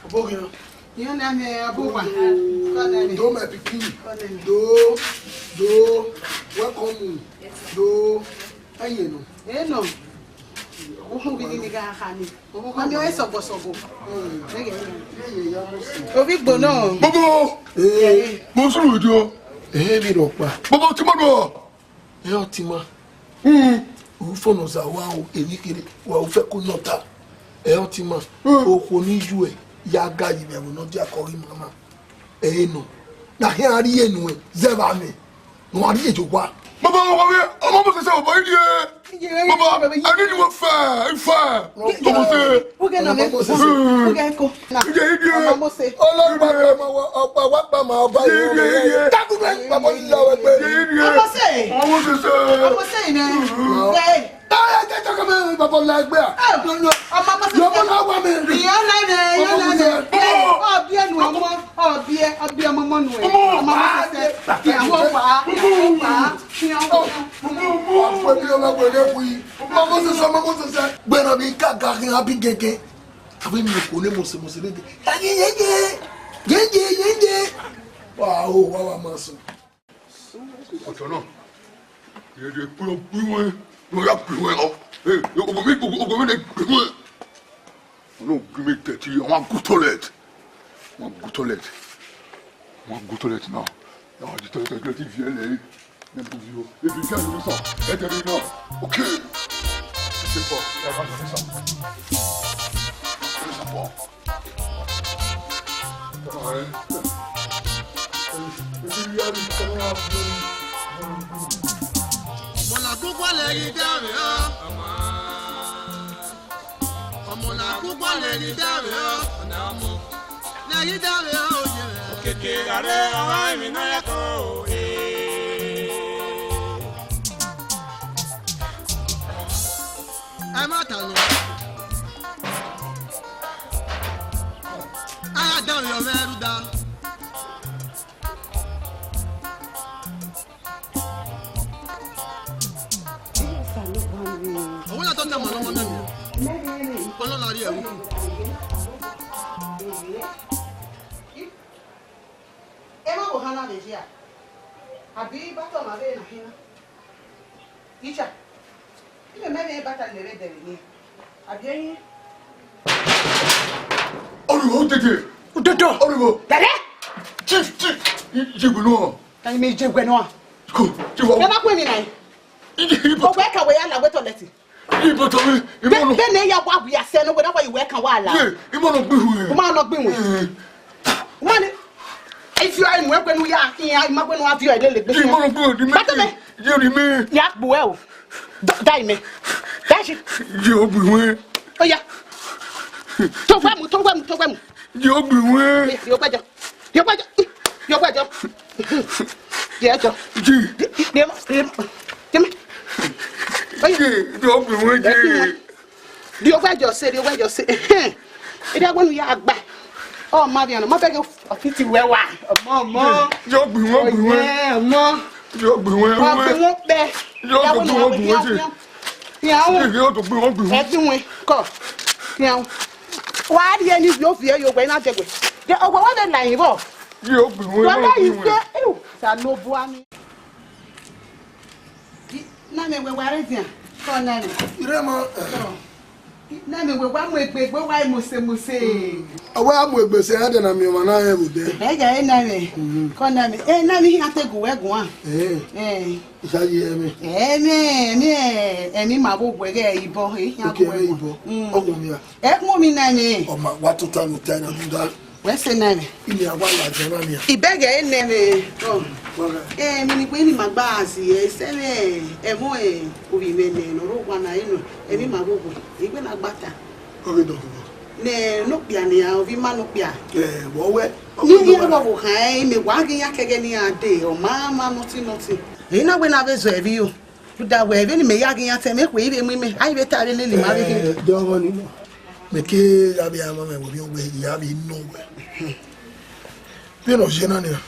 Ọbọghian. Iyo na me, ọbọghian. Kọ na me. Do, my pikin. Kọ na me. Do, do, welcome. Do, ẹyẹ nọ. Ẹ nọ. Ọhun gidi ni gha kha ni. Mami, ọ sọgọsọgọ. Ẹyẹ ya mo si. Ovbi igbo nọ. Bobo! Eh, mo suru idio. Eh, mi rọ pa. Bobo, ti mo do. Ẹ ọtima. Mm. U fo nọ za wa o, emwi kherhe, wa u fẹ ko nọ ta. Ẹ ọtima. Mm. Okhuo ni yu ẹ, ya ga yi vbe ẹvbo ne ọ dia kọ ghi mama. Ẹ nọ. Gha khian rhie nuẹn zẹ vbe amẹ ne uwa rhie ye owa. Baba, baba, ọmọ Moses, baba, I rhie. Baba, I need you fẹ, fẹ. Thomas, Uge na mẹ. Uge ko. Iye, iye. Ọmọ Mose. Ọlọ́pàá ọmọ wa, ọ̀pá wa pa ma ọba yìí. Iye, iye. Dákúgbẹ́, bàbá yìí yà wẹ́ pé. Iye, iye. Ọmọ Mose. Ọmọ Mose. Ọmọ Mose yìí nẹ. Ẹ. Táyà jẹ́ jọ́kọ́ mi, bàbá ọ̀la ẹgbẹ́ à. Ẹ, ọmọ Mose. Yọmọ náà wà mí. Ìyá náà nẹ, ìyá náà nẹ. Ọmọ Mose. Ẹ, ọbí ẹnu ọmọ, ọbí ẹ, ọbí ọmọ mọ́nu ẹ. Ọmọ Mose. Ìyàwó pa, ìyàwó pa. Ìyàwó pa. Ọmọ Mose. Ọmọ Mose. Gbẹ̀rọ̀ mi ká gàgìn àbí gẹ̀gẹ̀. Avbe emwi ne okhuo ne mose mose rre dee. Yeye, yeye, yeye, yeye. Wa ho, wa wa ma sẹ. Ọtọ na, yeye, kpirọ gbiwẹn, ne ọ ya gbiwẹn ọ. Eh, ogo mi, ogo mi ne gbiwẹn. Ọ na gbiwẹn tẹti, ọ ma gu toilet. Ọ ma gu toilet. Ọ ma gu toilet na. Ọ ma di toilet, toilet viẹ lẹ. Nẹ bu vio. Ebi gẹ ni sa. Ẹ jẹ ni na. Okay. Ẹ jẹ bọ. Ẹ ma ni sa. Ẹ sa bọ. Ọmọ na kúkú lẹ ghi dá rẹ ọ. Ọmọ na kúkú lẹ ghi dá rẹ ọ. Ọmọ na kúkú lẹ ghi dá rẹ ọ. Ọmọ na kúkú lẹ ghi dá rẹ ọ, oye rẹ. Okeke gha rre ọmwa emwi ne ọ ya kọ o, eh. Ẹ ma ta lọ. A ya dan rhiọ mwẹ rhunmwuda. Ọwọ́ la tọ́ ní ọmọ ọlọ́mọ náà nìyẹn. Ọlọ́la rí ẹ̀rú kù. Ẹ ma vbe ohan na vbe ye a? Abi ibatọ ma vbe na hin na? Icha, imẹ mẹ vbe ibatọ ne ẹre dẹrẹ ni, abi ẹyin? Ọrugbo, Udede. Udodo. Ọrugbo. Dẹrẹ. Chief, chief. Ijegbenu. Ka ime Ijegbenu. Ko, chief. Ẹ ma kue mi na. Ije, ije. Ọwẹ ka wẹ ya la wẹ toilet. Ibo to mi, imo nọ. Bene ya wa wia sẹ ne wẹ na wa iwẹ kan wa la. Ye, imo nọ gbihu. Uma nọ gbihu. Eh. Uma ni, ifi ai mu egbe nu ya, iyan ima gbe nu avio ẹlele gbe. Imo nọ gbihu, di mi. Bata me. Ye ri mi. Ya gbu ẹ o. Da, da ime. Da shi. Ye ogbihu. Oya. To gbe mu, to gbe mu, to gbe mu. Ye ogbihu. Ye, ye ogbejo. Ye ogbejo. Ye ogbejo. Ye ogbejo. Ji. Ye, ye, ye, ye, ye, Oya. Ji, ye ogbihu ji. Ye ogbejo se, ye ogbejo se. Ẹhẹn. Ida wenu ya gba. Ọ ma vian, ma bẹghe ọfiti wẹ wa. Ọmọ, ọmọ. Ye ogbihu, ogbihu. Oye, ọmọ. Ye ogbihu, ogbihu. Ogbihu pẹ. Ye ogbihu, ogbihu. Yan wo. Ye ogbihu, ogbihu. Ẹ ti wọn kọ. Yan wo. Wa ri ẹni yo viẹ yo wẹ na jẹgbe. De ọwọ wa vbe la yin vbọ. Ye ogbihu, ogbihu. Wa la yin se. Iu, sa no bu ami. Na me wẹ wa rre dian, kọ na me. Irẹmọ. Na me wẹ wa mu egbe, egbe wa mose mose. Ọ wa mu egbe sẹ, a dẹ na miẹn ọmwa na rẹn vbe odẹ. Ẹ gẹ na me. Mhm. Kọ na me. Ẹ na me, iran te gu wẹ guan. Eh. Eh. Isayi ẹmẹ. Ẹmẹ, ẹmẹ, ẹmẹ ma vbe wẹ ghe ibọ, eh, iran. Okay, gu wẹ ẹmẹ guan. Ibọ. Mm. Ọ gun mi a. Ẹ gun mi na me. Ọ ma wa tota mi ta na duda. Wẹ sẹ nẹ mwẹ. Imi a wa ladian na nian. Ibẹghe nẹ mwẹ. Ọ. Wa gha. Ẹ, emwi ni gbe ni ma gba si, ẹ, sẹ mwẹ, ẹmwẹ, ẹ, ovbi mwẹ nẹ, ne ọ rre owa na, ẹ nọ, emwi ma vbe owa, egbe na gba ta. Ọ ghi dọghe vbọ? Nẹ, ne okpia nian, ovbi ima ne okpia. Ẹ, vbọ wẹ? Ni, ni, vbọ khan, ẹ, imẹ wa ghi ya kẹghẹ ne iran dee, ọ ma ma nothing, nothing. Ẹ na wẹ ne a vbe zọ ẹvbi yo. Rhunmwuda wẹ, vbene imẹ ya ghi iran ta, mẹ khuẹ ivbe mu imẹ, a i vbe ta vbe lele ima vbe khin. Eh, de ọghọ ni nọ. Mẹ ke ya vbe ama mwẹ wẹ, ovbi ọgbe ya vbe nọ wẹ. Vbene ọ ye na nian,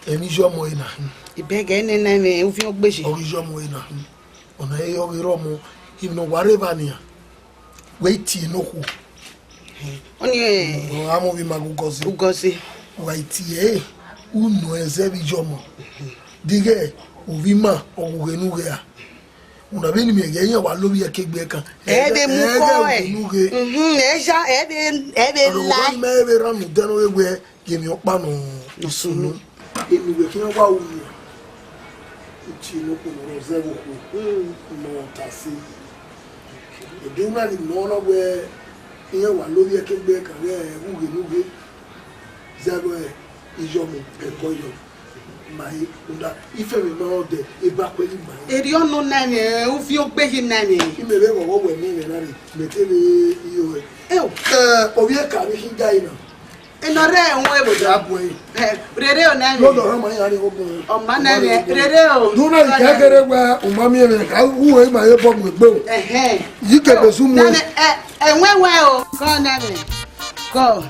emwi iye ọmọ ẹre na hin. Ibẹghe nene mwẹ, ovbi ọgbe ye. Ọ ghi iye ọmọ ẹre na hin. Ọna ẹre ọ ghi rre ọmọ, emwi ne ọ wa rre evba nian, wẹ i tie ne okhuo. Ọni, eh, ọ gha mu ovbi ima ghe Ugọzi. Ugọzi. Wa i tie ẹre, u nọ ẹzẹ vbe iye ọmọ. Deghẹ ovbi ima ọ ghughe ne u ghe a. Una vbene imẹ ghe iran wa lovbiẹ ke egbe ẹkan. Ẹ vbe mu kọ ẹ. Ẹ vbe ghughe ne u ghe. Mhm, ẹ ya, ẹ vbe, ẹ vbe la. Ọna wa ima ẹ vbe rhan mu dẹ ne ọ ghe wẹ, ye emwi ọkpa nọ sunu. Enu wẹ khian wa ru. Uti ne okhuo ne ọ zẹ vbe okhuo. Mm. Ne ọ ta si. Ede una ni nọ na wẹ, iran wa lovbiẹ ke egbe ẹkan ghẹ ghughe ne u ghe. Zẹ vbe iye ọmọ, ẹkọ yọ. Ma he, rhunmwuda ifẹmwẹ ma rẹn ọdẹ, eba kuẹ ghi ma he. Erriọ nọ na ẹmwẹ, uviọn ogbe ghi na ẹmwẹ. Imẹ vbe ghọghọ wẹ ne imẹ na rre, mẹ te vbe iyo ẹre. Eo. Ẹ, ovbi ẹka vbe khin ga ẹre na. Enọ rre ẹhun ẹvbo. Ya bu ẹre. Ẹ, rere o na ẹmwẹ. Lọdọ ọmwa iran rre ogun. Ọ ma na ẹmwẹ, rere o. Do na ikẹkẹrẹ wẹ, u ma miẹn mwẹ, ka u ru ẹre ma he bọ mu egbe o. Ẹhẹn. Yi kẹbe su mu. Na ẹmwẹ, ẹ, ẹwẹn wẹ o. Kọ na ẹmwẹ. Kọ.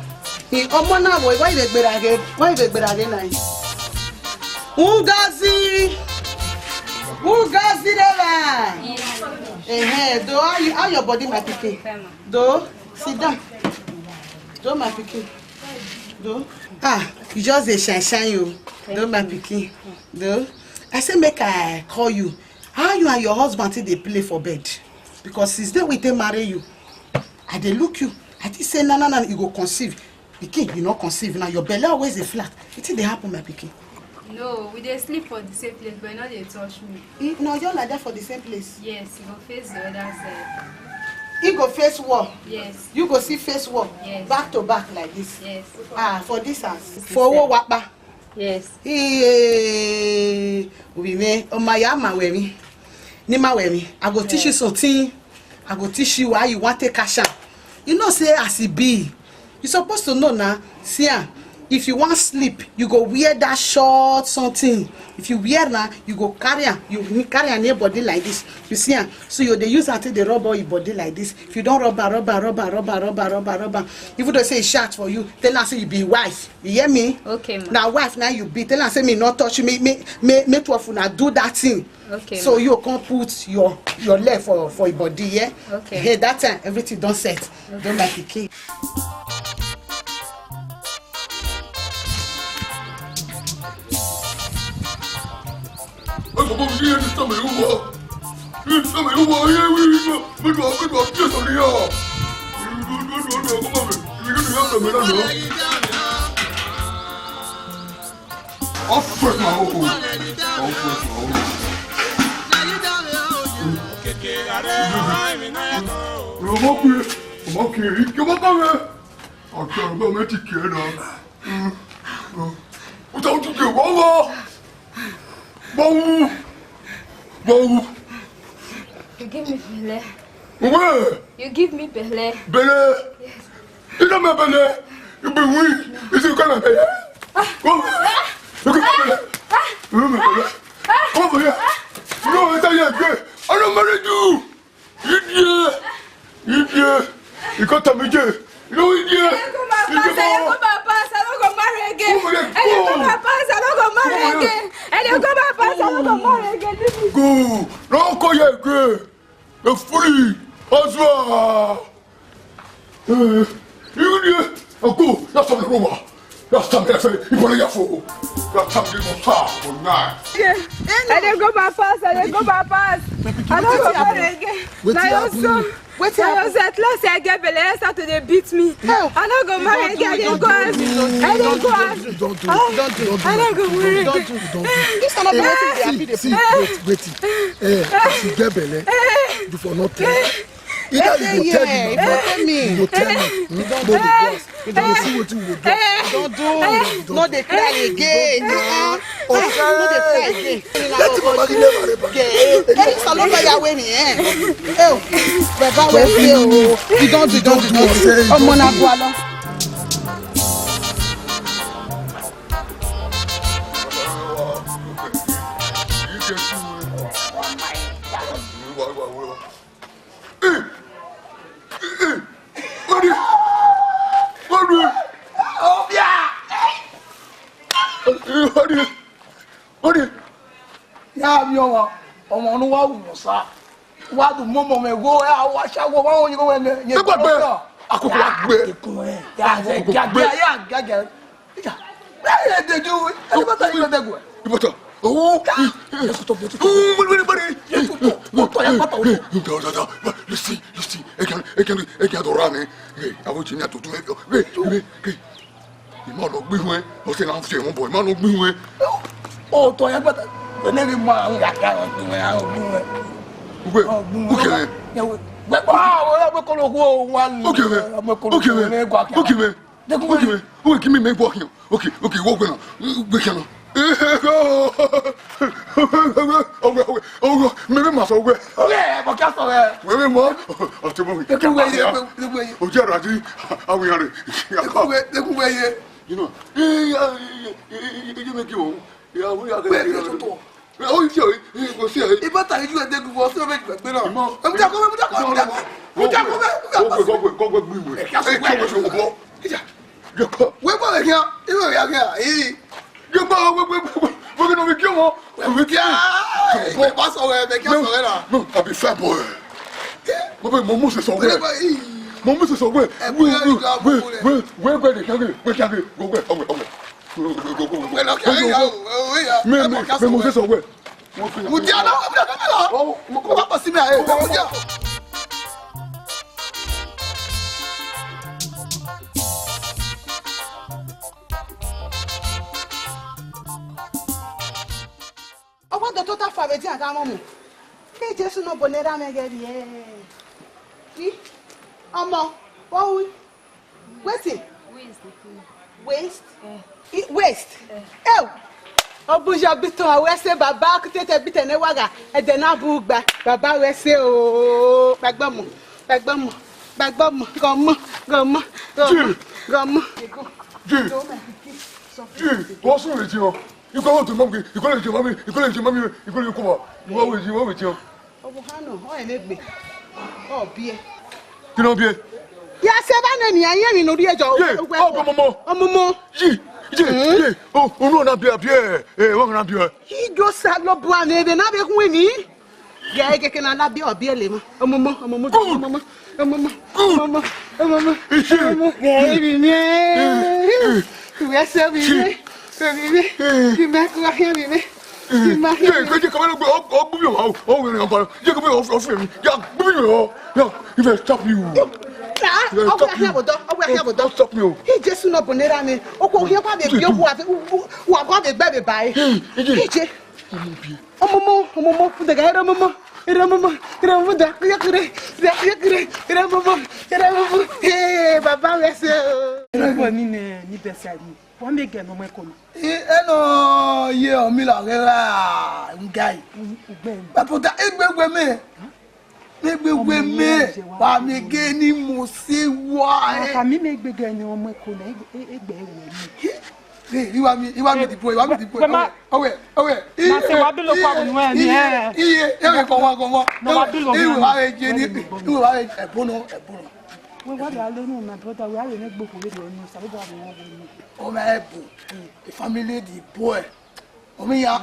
I, ọmọ na vbo, wẹ i vbe gberra ghe, wẹ i vbe gberra ghe na. Ngozi, Ngozi reva. Ehe, do, how you, how your body, my pikin? Do, sit down. Do, my pikin. Do. Ah, you just dey shine shine o. Do, my pikin. Do. I say make I call you. How you and your husband take dey play for bed? Because since day we take marry you, I dey look you. I think say na na na you go conceive. Pikin, you no conceive now. Your belle always dey flat. Wetin dey happen, my pikin? No, we dey sleep for the same place, but e no dey touch me. E, na you like that for the same place? Yes, e go face the other side. E go face wall? Yes. You go see face wall? Yes. Back to back like this? Yes. Ah, for this house? For Owowakpa? Yes. Ee, obi mwẹ, ọ ma ya ma wẹ emwi. Ne ima wẹ emwi, I go teach you something. I go teach you how you wan take cash am. You know say as e be, you suppose to know na. See am, if you wan sleep, you go wear that short something. If you wear na, you go carry am, you carry am near body like this. You see am, so you dey use am take dey rub all your body like this. If you don rub am, rub am, rub am, rub am, rub am, rub am, rub am. Even though say e shout for you, tell am say you be wife. You hear me? Okay, ma. Na wife na you be. Tell am say me no touch you. Me, me, me, me two of una do that thing. Okay, so ma. You come put your, your leg for, for your body, yeah? Okay. Hey, that time, everything don set. Okay. Don like a king. Ọ fresh ma o. Ọ fresh ma o. Ọmọ kiri, ọmọ kiri, kí ọmọ kọ mẹ. Ọjọ́ ọmọ mẹ ti kẹ́ ẹ náà. Ó ta ojú kẹ wọ́n wọ́n. Bọ́wú. Bọ́wú. You give me belle. Uwe. You give me belle. Belle. Yes. You don't make belle. You be weak. You see, you can't belle. Come here. You can't belle. You don't make belle. Come over here. You know what I tell you again? I don't marry you. Idiot! Idiot! You can't tell me, Jay. You know, idiot! Ẹ lè go my past, ẹ lè go my past, I no go marry again. Ẹ lè go my past, I no go marry again. Ẹ lè go my past, I no go marry again. Leave me. Go! No call you again. You fool! Ozua! Idiot! Go! That's something wrong. That's something I say. You put your foot. That's something you must have for now. Ẹ lè go my past, ẹ lè go my past. I no go marry again. Wetin happen? Na your son. Wetin happen? Na your son. At last I get belle, he start to dey beat me. No. I no go marry again. I dey go house. I dey go house. Don't do it. Don't do it. I no go marry again. Don't do it. Don't do it. This one no be wetin we dey happy dey see, see, wait, wait. Eh, as you get belle, you for not tell. Either you go tell me, you go tell me. Hmm? Don't do it. You go see wetin we go do. Don't do. No dey cry again. No dey cry again. Let him marry. Kẹ́ni sọ ló lọ yàwó ènìyàn. Ẹ o, bàbá wẹ̀ ṣe o. Dídán dídán dídán. Ọmọ náà bu alọ. Mari! Mari! Mari! Ya mi ọmọ, ọmọ ne uwa wu mọ sa. Wa du mọmọ mwẹ wo, a wa sha wo, wa wo yi wo wẹ mẹ. Ẹ gbàgbé. Akoko wa gbe. Ekun ẹ. Ya gẹ, ya gẹ, ya gẹ. Ija. Ẹ de ju, ẹ de bata yi de gu. Ibata. Oh. Yesu to, Yesu to. Oh, mari, mari, mari. Yesu to, to ya pata o. Listen, listen. Ẹ kàn, ẹ kàn, ẹ kàn dọra mi. Hey, avo jini atutu mi. Hey, hey, hey. Ima lọ gbe ihuẹn, ọ sẹ na fi ẹmwẹ bọ, ima lọ gbe ihuẹn. Ọ tọ ya gbata, ẹnẹ ghi ma ahun ya ka ọ gbe ihuẹn, ahun gbe ihuẹn. Ugbe, ukẹmẹ. Gbẹgbẹ, ah, ọ ya gbe kolo khuo wa lu. Ukẹmẹ, ukẹmẹ, ukẹmẹ, ukẹmẹ. Uwe kimi mẹ gua khian. Okay, okay, wọ gbe na, gbe khian na. Ọwẹ, ọwẹ, ọwẹ, ọwẹ, mẹ vbe ma sẹ ọwẹ. Ọwẹ, ẹbọ kia sẹ ọwẹ. Wẹ vbe mọ, ọtẹn mọ mi. Dekunwẹ ye, dekunwẹ ye. Ojú ẹ̀rọ àti àwọn èèyàn rẹ̀. Dekunwẹ, dekunwẹ ye. You know, eh, eh, eh, eh, eh, you make you. Yeah, we are Wẹ, going to wẹ, to, to. Ẹ, ó yẹ, ẹ, kò sí ẹ. Ibata yìí ju ẹdẹ gbogbo ọsẹ ọmọ ẹgbẹ gbẹ náà. Ìmọ̀. Ẹ mú jà kó, ẹ mú jà kó, ẹ mú jà kó. Ẹ mú jà kó, ẹ mú jà kó. Kọ́gbẹ́, kọ́gbẹ́, kọ́gbẹ́ gbìmọ̀. Ẹ kí a sọ Ẹ kí wẹ́ẹ̀. Wọ́n ṣe kò bọ́. Ẹ jà. Yọkọ. Wẹ́ẹ́ bọ̀ lè kí a, ẹ bẹ̀ yà kí a, ẹ. Yọkọ, wẹ́ẹ́, wẹ́ẹ́, wẹ́ẹ́, wẹ́ẹ́ kí ni omi kí ọmọ? Omi kí a. Ẹ bá sọ wẹ́ẹ́, ẹ bẹ̀ kí a sọ wẹ́ẹ́ náà. No, no, I be fair boy. Mo bẹ, mo mú sẹ sọ wẹ́ẹ́. Ẹ bá yìí. Mo mú sẹ sọ wẹ́ẹ́. Ẹ bóyá Wẹ́ẹ́, ìjọ wẹ́ẹ́, àbúkù rẹ̀. Wẹ́ẹ́, wẹ́ẹ́, wẹ́ẹ́, kí a gé, wẹ́ẹ́, kí a gé, wẹ́ẹ́, wẹ́ẹ́, wẹ́ẹ́. Wẹ́ẹ́ lọ kí a gé, ẹ, ẹ, ẹ, ẹ, ẹ, ẹ, Mẹ, mẹ, mẹ, mo sẹ sọ wẹ́ẹ́. Mudia na, mudia na, mudia na. Ọ, mo kọ. Wa kọ si mẹ, eh, mudia. Ọ wa dọ tota fa vbe edian gha mwẹ mu. Ke Jesu ne ọ bọ ne erha mwẹ ghẹ rrie. I, ọmọ, vbe u ru? Wetin? Waist. Waist? Eh. I, waist? Eh. Eo! Ọ bu ye ọgbitọn, a wẹ sẹ baba, kutete bitẹ ne wa gha, ẹdẹ na bu gba, baba wẹ sẹ o, kpagbọmọ, kpagbọmọ, kpagbọmọ, gọmọ, gọmọ, gọmọ, Jim. Gọmọ. Jim. Jim, wọ́n sùn lè jẹun. Ikọ́ wọ́n tó mọ́ mi, ikọ́ lè jẹun mọ́ mi, ikọ́ lè jẹun mọ́ mi, ikọ́ lè kọ́ wa. Wọ́n wẹ̀ jẹun, wọ́n wẹ̀ jẹun. Ọvbokhan nọ, ọ rẹn ne egbe, ọ biẹ. Kí ló biẹ? Ya sẹ evba nẹ nian, irẹn emwi ne u rhie jọ. Ye, ọmọmọ. Ọmọmọ. Ye, ye, ye, o, unu na biẹ, biẹ, ẹ, wọn na biẹ. Ijo Osanobua ne vbe na vbe hu emwi. Ya ege ke na la biẹ, ọ biẹ le ma. Ọmọmọ, ọmọmọ, ọmọmọ, ọmọmọ, ọmọmọ, ọmọmọ. Iye. Ọmọmọ, ya emwi miẹn. Uwẹ sẹ emwi miẹn. Emwi miẹn. Ima ko wa khian emwi miẹn. Ima khian emwi miẹn. Ye, ye, kama lo gbe, ọ, ọ, gbe mi o, ọ, ọ, wẹ ni ọba. Ye, gbe mi o, ọ, ọ, fi mi. Ya, gbe mi o, ya, if I stop you. If I stop you. Ọwẹ akhian bọdọ, ọwẹ akhian bọdọ. Don't stop me o. Hi Jesu ne ọ bọ ne erha mwẹ. Okhuo khian wa vbe biẹ, wa vbe, wa, wa vbe gbe vbe ba e. Hey, Ije. Ije. Ọmọ biẹ. Ọmọmọ, ọmọmọ, kudẹgẹ, erha ọmọmọ, erha ọmọmọ, erha ọmọmọ, da, kuyekure, da, kuyekure, erha ọmọmọ, erha ọmọmọ. Hey, baba wẹ sẹ o. Ẹnẹ ọgbọ ni nẹ, ni bẹsiẹ ni. Wa mẹ gẹ ne ọ mu ẹko na. Ẹ, ẹnọ ye ọmila ghẹ ra nga yi. Ugbẹn. Bàbá egbe wẹ mẹ. Egbe wẹ mẹ. Wa mẹ gẹ ni mo se wa ẹ. Ka mi mẹ egbe gẹ ni ọ mu ẹko na, egbe, egbe wẹ mẹ. Hey, iwa mi, iwa mi dìbò, iwa mi dìbò. Wẹ ma. Ọwẹ, ọwẹ. Ma se wa bi lo kwa bu nuẹ ni, ẹ. Iye, iye, ewe kọ wa, kọ wa. No, wa bi lo. Iwe wa re je ni, iwe wa re ẹbun nọ, ẹbun nọ. Wẹ wa ya lo nu, my brother, wẹ a re ne gboko vbe do ni, sa lo ba wo wo ni. Oh, my ẹbun. The family, the boy. Omi ya.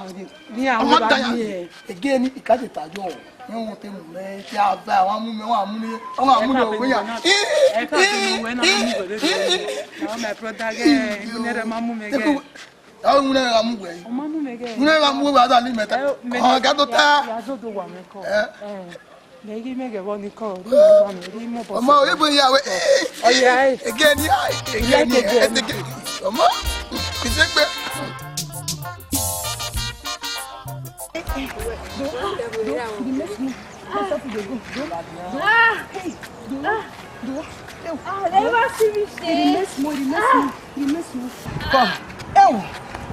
Ni a ọmọ wa da ya. Ni ẹ. Ege ni ikate ta yọ. Wọ́n wọ́n te mu mẹ, ti a va, wọ́n mú mẹ, wọ́n mú ni, wọ́n mú ni, omi ya. Ẹ ka bi wẹ na mu wẹ de. Now my brother gẹ, ne ma mu mẹ gẹ. Aw, wune gha mu wẹ. Ọ ma mu mẹ gẹ. Wune gha mu wẹ, ada ni mẹ ta. Ẹ, mẹ. Ọ, ga do ta. Ya zodo wa mẹ kọ. Ẹ. Ẹ. Mẹ ghi mẹ gẹ vbọ ni kọ, ri mẹ wa mẹ, ri mọ bọ. Ọmọ, ebo ya wẹ. Ọ ya ẹ. Ege ni, ege ni, ege ni. Ọmọ, isegbe. Do, do, do, the next move. Let's stop the go. Do, do. Hey, do, do. Ah, never see me say. Hey, the next move, the next move, the next move. Come. Ewu.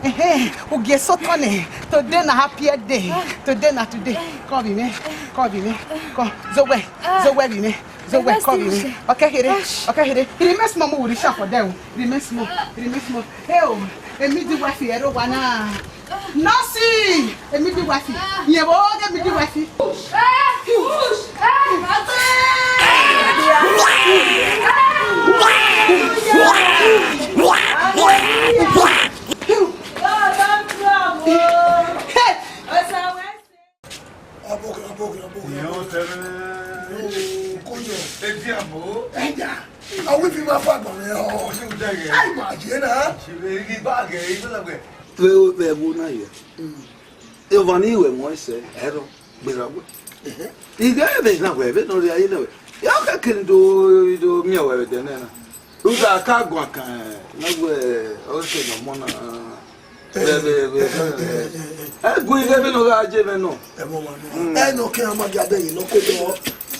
Ehe, ugie sotọ nẹ. Today na happiest day. Today na today. Come vbe mwẹ. Come vbe mwẹ. Come. Zowẹ. Zowẹ vbe mwẹ. Zowẹ, come vbe mwẹ. Okay, here. Okay, here. Remain small, mo will shout for them. Remain small. Remain small. Hey, oh. Emi di wife here, oh, wana. Nurse, emi di wife. Ye wo, emi di wife. Push. Eh, push. Eh, hey. Aboke, aboke, aboke. Yo, tẹrẹ. Yo, koyo. Edi abo. Ẹja. Awi fi ma fa gbọn mi o. Ojú dẹgẹ. Ai, ma je na. Ṣe ibi báàgì, ibi lẹgbẹ. Ve, ve wo na ye. Eva ni we mo ese, ero, gbera we. Iga ebe na we, ebe no ri aye na we. Ya ka kin do, do mi we de na. Uga ka gua kan, na we, o se no mo na. Ve, ve, ve. E gu iga ebe no ga je me no. Ẹ mọ wa nọ. Ẹ nọ kẹ a ma gha dẹ yìí nọ kó dọ.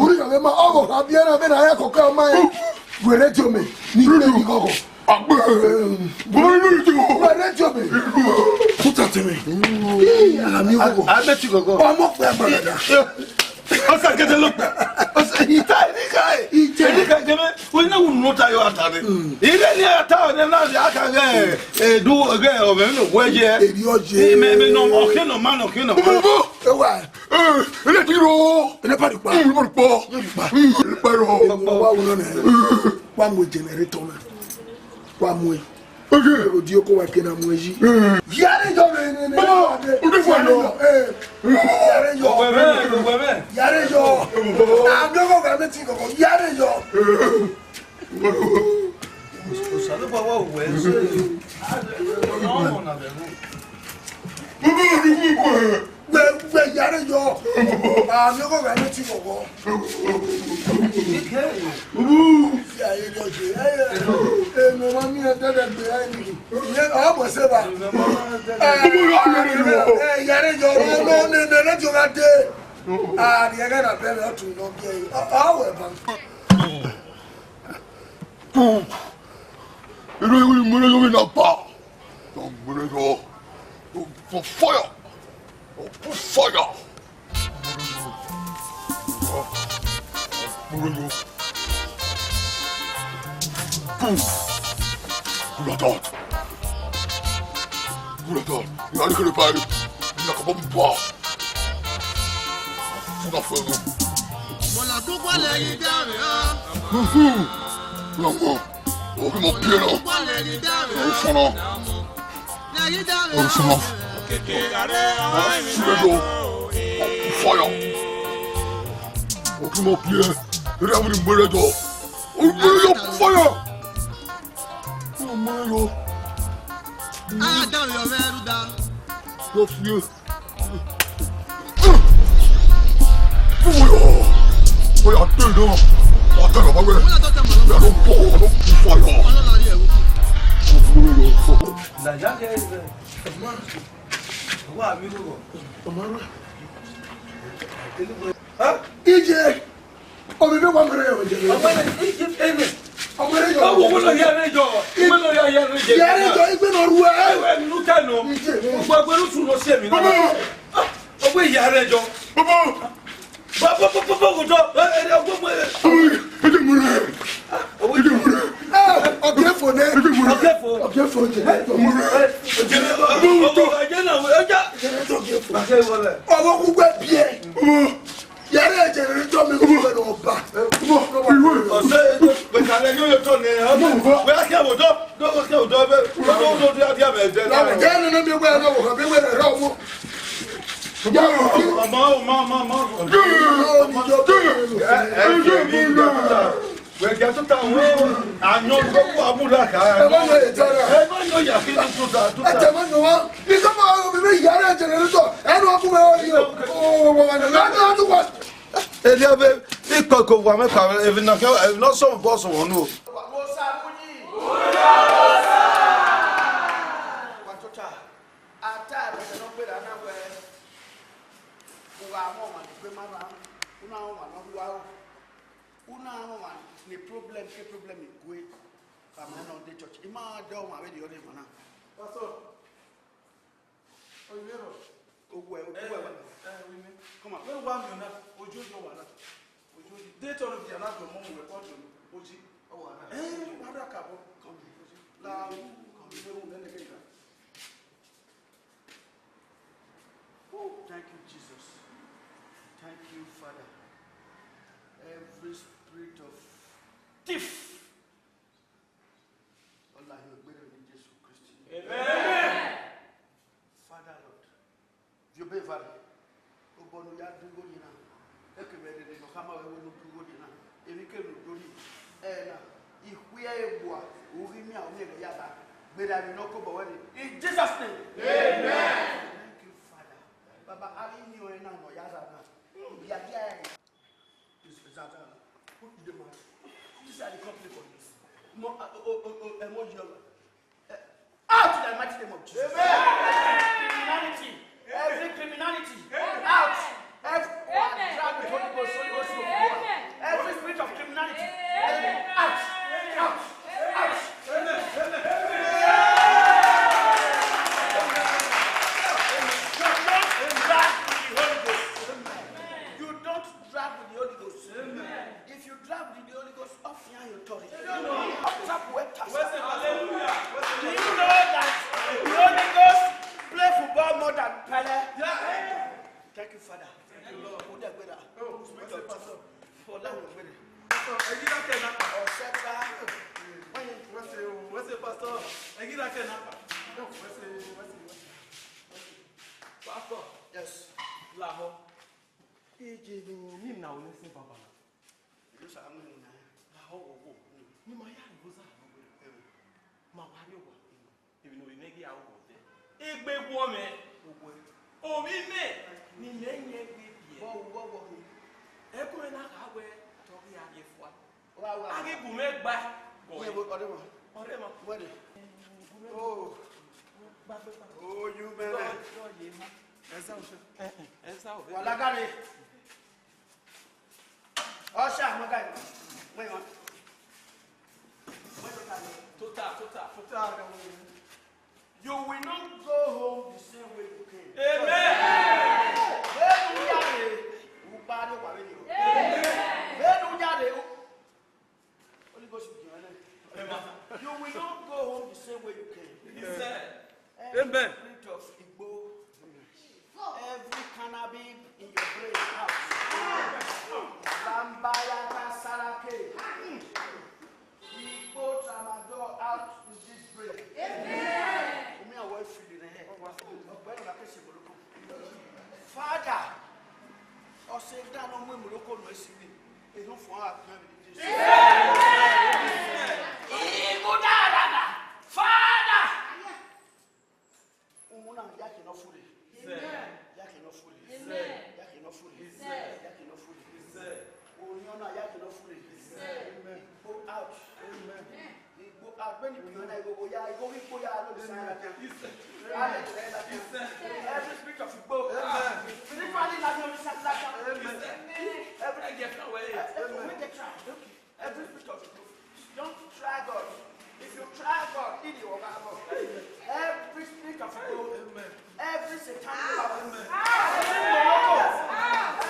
Unu ya vbe ma, ọ vbe kha biẹ na vbe na ya koko ma. Wẹ rẹdio mẹ, ne I kpe yi ghọghọ. Agbe. Bọlọ inu ito. Wẹ rẹdio mẹ. Tuta te mẹ. Ii, a mi ghọghọ. A, a bẹ ti ghọghọ. Ọmọ kpẹ agbada. Ọsa gẹdẹ lọ kpẹ. Ọsa ita, eni ka e. Ije. Eni ka e gẹmẹ. Wẹ na wunu ta yo ata mẹ. Ire ni ata ọnẹ na ya ka ghe, e, du ghe ọmọ no wẹ ye. Eri ọ ye. Mẹ, mẹ nọ, ọkẹ nọ, ma nọ, ọkẹ nọ. Bo, bo, bo. Ewa. Eh, ene ti ro. Ene pa di pa. Mm, pa di pa. Mm, pa ro. Wa wunu nẹ. Wa mu generator na. Wa mu e. Okay. Odi oko wa kena mu e yi. Eh. Yare yo ne, ne, ne. Baba, o de fọ yo. Eh. Yare yo. Ogbẹmẹ, ogbẹmẹ. Yare yo. A mi ghọghọ, a mi ti ghọghọ. Yare yo. Osanobua wa wẹ ẹse. Ọmọ na bẹghe. Baba, o de fọ yo. Wẹ, wẹ yare yo. A mi ghọghọ, a mi ti ghọghọ. Ike. Uhu. Fi aye rọ ye. Ẹ, ẹ, ẹ, ne ọ ma miẹn dẹdẹ gbe ẹ ni. Iye, ọ bu ẹse ba. Ẹ, ẹ, yare yo, no, no, ne, ne, ne, yo gha de. A, rhie ẹghẹ na bẹmwẹ, ọ tu nọ biẹ. Ọ, ọ wẹ ba. Iro iwiri mure yo na pa. Don't mure yo. For fire. For fire. Mure yo. Boom. Bulata. Bulata. Ya ni kere pari. Ya ka bomba. Funa funu. Mo la kú pọ̀ lẹ́yìn dá mi o. Lọ́mọ, orí mo bí ẹ náà. Mo la kú pọ̀ lẹ́yìn dá mi o. Orí fọ́nà. Lẹ́yìn dá mi o. Orí fọ́nà. Fúnlẹ̀ lọ. Fire. Orí mo bí ẹ. Eré àwọn ènìyàn mẹ́rẹ̀ jọ. Orí mo yọ fire. Orí mo yọ. Á dá mi o, mẹ́rù dá. Yọ fi ẹ. Oya, oya, tell them. I'll tell them, I will. They don't fall, I don't fall. Ọmọ rẹ. Ije. Ọmọ mi wa mẹrẹ yọ jẹ. Ọmọ rẹ. Ije, ene. Ọmọ rẹ yọ. Ọmọ wo lo ya rẹ jọ. Igbe lo ya ya rẹ jẹ. Ya rẹ jọ, igbe lo ru ẹ. Ẹ, ẹ, nu ta nọ. Ije. Gbogbo ẹgbẹ ló tún lọ sí ẹ̀mí náà. Baba. Ah, ọgbẹ ìyá rẹ jọ. Baba. Baba, baba, baba, òjò. Ẹ, ẹ, ọgbẹ, ọgbẹ. Ọmọ rẹ. Ije mo rẹ. Ije mo rẹ. Ọgẹfo nẹ. Ọgẹfo. Ọgẹfo jẹ. Ọmọ rẹ. Ije mo rẹ. Ọgẹfo jẹ. Ọgẹfo. Ọmọ kúkú ẹ biẹ. Ọmọ. Yàrá ẹ̀jẹ̀ rẹ̀ tọ́ mi kúkú ẹ lọ bá. Ọmọ. Ìwé. Ọ̀sẹ̀, pẹ̀sàlẹ̀ yóò yóò tọ̀ ní ẹ̀. Ọmọ. Wẹ́ á kẹ́ wò tọ́, lọ́wọ́ kẹ́ wò tọ́ bẹ́ẹ̀. Lọ́wọ́ tó dé adé àmì ẹ̀jẹ̀ náà. Làwọn jẹ́ nínú mi wẹ́ ẹ lọ́wọ́, mi wẹ́ ẹ lọ́wọ́. Ọmọ, ọmọ, ọmọ, ọmọ. Yóò ní jọ bẹ́ẹ̀ lọ. Ẹ, ẹ, ẹ, ẹ, ẹ, ẹ, Wẹ gẹ tuta wẹ, ayọn gbogbo abula ka. Ẹ má nọ etara. Ẹ má nọ ya kí ni tuta, tuta. Ẹ tẹ má nọ wa. Ikọ ma o mi yàrá generator. Ẹ nọ ku mẹ o yo. O wa wa na na tu wa. Eli abe ikọ ko wa me pa evi na ke evi no so boss won nu. Wo sa mu yi. Wa tuta. Ata ẹ no gbe ra na wẹ. Uwa mọ ma ni gbe ma ra. Una mọ ma no wa o. Una mọ ma ni problem ke problem igue. Ka ma no de church. Ima de ọmwa vbe de ọdẹ mọ na. Pastor, oyero. Owẹ, owẹ, owẹ. Eh, we me. Come on. Wẹ wa mi na, ojo yo wa na. Ojo di. De toro di ana do mo mu we ko do. Oji. Owa na. Eh, wa da ka bo. Come. La, come. Ibe mu ne ne ke da. Oh, thank you, Jesus. Thank you, Father. Every spirit of thief. Ọla hin egbe rẹ ni Jesu Kristi. Amen. Father Lord, viọ obọ evbare, obọ ne u ya do igho ye na, ekevbe ẹdẹdẹ ne ọ khama ruẹ wẹ ne u do igho ye na, emwi kevbe ne u do rhie, ẹna, ikhuẹ egbua, u ghi miẹn, u miẹn ghẹ ya gha, gberra emwi ne ọ kobọ ruẹ rre. In Jesus' name. Amen. Thank you, Father. Baba, avbe iniọn ẹre na ne ọ ya rha na, u ya dia ẹre. Is, is that, uh, who did the man? This is the company for this. Mo, uh, oh, oh, oh, oh, eh, mo yọ. Eh, out in the mighty name of Jesus. Amen. Criminality. Every criminality. Out. Every drug with Holy Ghost, Holy Ghost, Holy Ghost. Every spirit of criminality. Out. Out. Out. You don't drag with the Holy Ghost. You don't drag with the Holy Ghost. Amen. If you drag with the Holy Ghost, off your authority. Off trap where cast. Hallelujah. Do you know that the Holy Ghost play football more than Pele? Yeah. Thank you, Father. Thank you, Lord. Who dey gbera? Oh, spirit of pastor. For that one, gbera. Pastor, ẹ yí dákẹ́ náà. Ọ̀sẹ̀ ta. Wọ́n yẹn. Wọ́n ṣe o, wọ́n ṣe pastor. Ẹ yí dákẹ́ náà. Wọ́n ṣe, wọ́n ṣe, wọ́n ṣe. Pastor. Yes. Lahọ. Eje ni ni na o ne sin baba na. Ìlú Sàámù ni na. Lahọ wo wo. Ni ma ya ni roza. Ma wa ri owa. Èmi ni orinẹ ghi aro wọ dẹ. Egbe wọ mẹ. Ovbi mẹ ni mẹ yẹn gbe biẹ. Vbọ vbọ vbọ. Ẹkun na kha wẹ tọ ghi a ghi fua. Wa wa. A ghi gu mẹ gba. Wẹ bo ọdẹ ma. Ọdẹ ma. Wẹ de. Oh. Gba gbe gba. Oh, you man. Dọ ye ma. Esa o. Esa o. Wa lagare. Usher, my guy. Wait, man. Tota, tota, tota. You will not go home the same way you came. Amen. Vbene u ya rre, u kpa rre owa vbene o. Amen. Vbene u ya rre, u- Holy Ghost will give you. You will not go home the same way you came. He said, Every Amen. Spirit of Igbo, every cannabis in your brain, out. Lambayata Sarake. Igbo tramadol, out in this brain. Amen. Omi awọ ifili rẹ. Ọgbẹni ọba kẹsì ìmọ̀lókò. Father, ọsẹ dá nọ mu ìmọ̀lókò nọ esi ni. Eno fua gbe vbe Jesu. Amen. Igbo da rara. Father. Uwuna ya ke nọ fure. Amen. Ya ke nọ fure. Amen. Ya ke nọ fure. Amen. Ya ke nọ fure. Amen. Orhiọn na ya ke nọ fure. Amen. Igbo out. Amen. Igbo out. When you pray, you go, go, yeah, you go, we go, yeah, I know the sign like that. Yes, sir. I know the sign like that. Yes, sir. Every spirit of igbo. Amen. Spiritually, like, you know, the sign like that. Amen. Every, every spirit of igbo. Don't try God. If you try God, he will not. Every spirit of igbo. Amen. Every satanic power. Amen. Every power.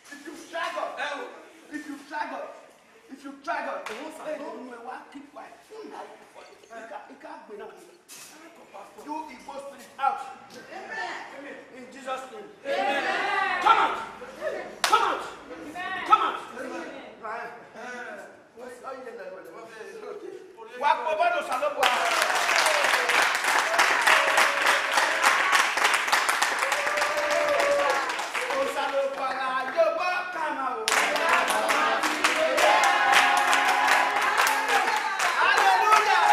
If you try God, if you try God, if you try God, hey, you will keep quiet. He can't, he can't be now. You evil spirit out. In Jesus' name. Come out. Come out. Come out. Right. Wa kpe obọ ne Osanobua. Osanobua gha ye obọ kan ma o. Hallelujah.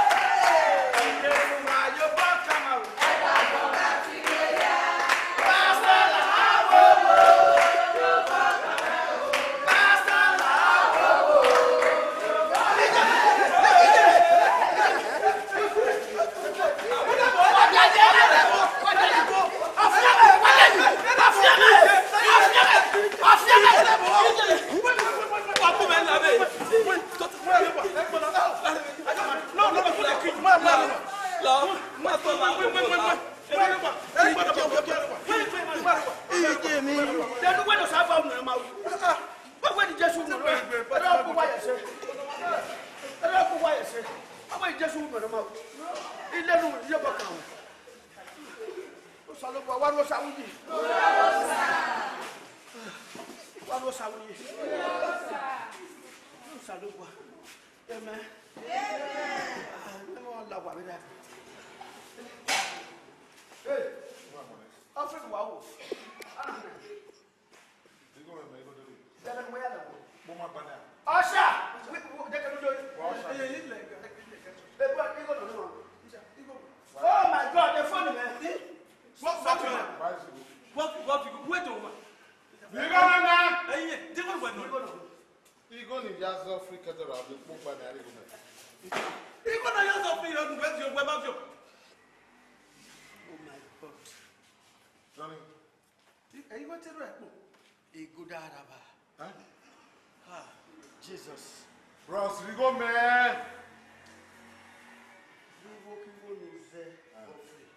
Jesu gha ye obọ kan ma o. Then when Osanobua nọ ma ru? Wẹ wẹ ne Jesu nọ ma ru? Ẹ rọ ku wa ye ẹse. Ẹ rọ ku wa ye ẹse. Wẹ wẹ ne Jesu nọ ma ru? Ilenu ye obọ kan. Osanobua, wa ru Osa uyi. Wa ru Osa uyi. Osanobua. Amen. Amen. Amen. Hey. Offering wa wo. Amen. Usher! We, we, they can do it. They put, you go to the one. Oh my God, the phone, man. What, what, what, what, what, wait a while. You go now. Hey, yeah, they go to one. You go now. Igho ne I ya zẹ free kẹdẹ ra vbe kpogba ne a rre igho mẹ. Igho ne a ya zẹ free, ọ nu wẹ viọ, wẹ ma viọ. Oh my God. Johnny. Ẹ, igho te rẹ kpo. Igho da ra ba. Huh? Ah, Jesus. Bros, rhie igho mẹ. Igho ke igho ne u zẹ, ọ free.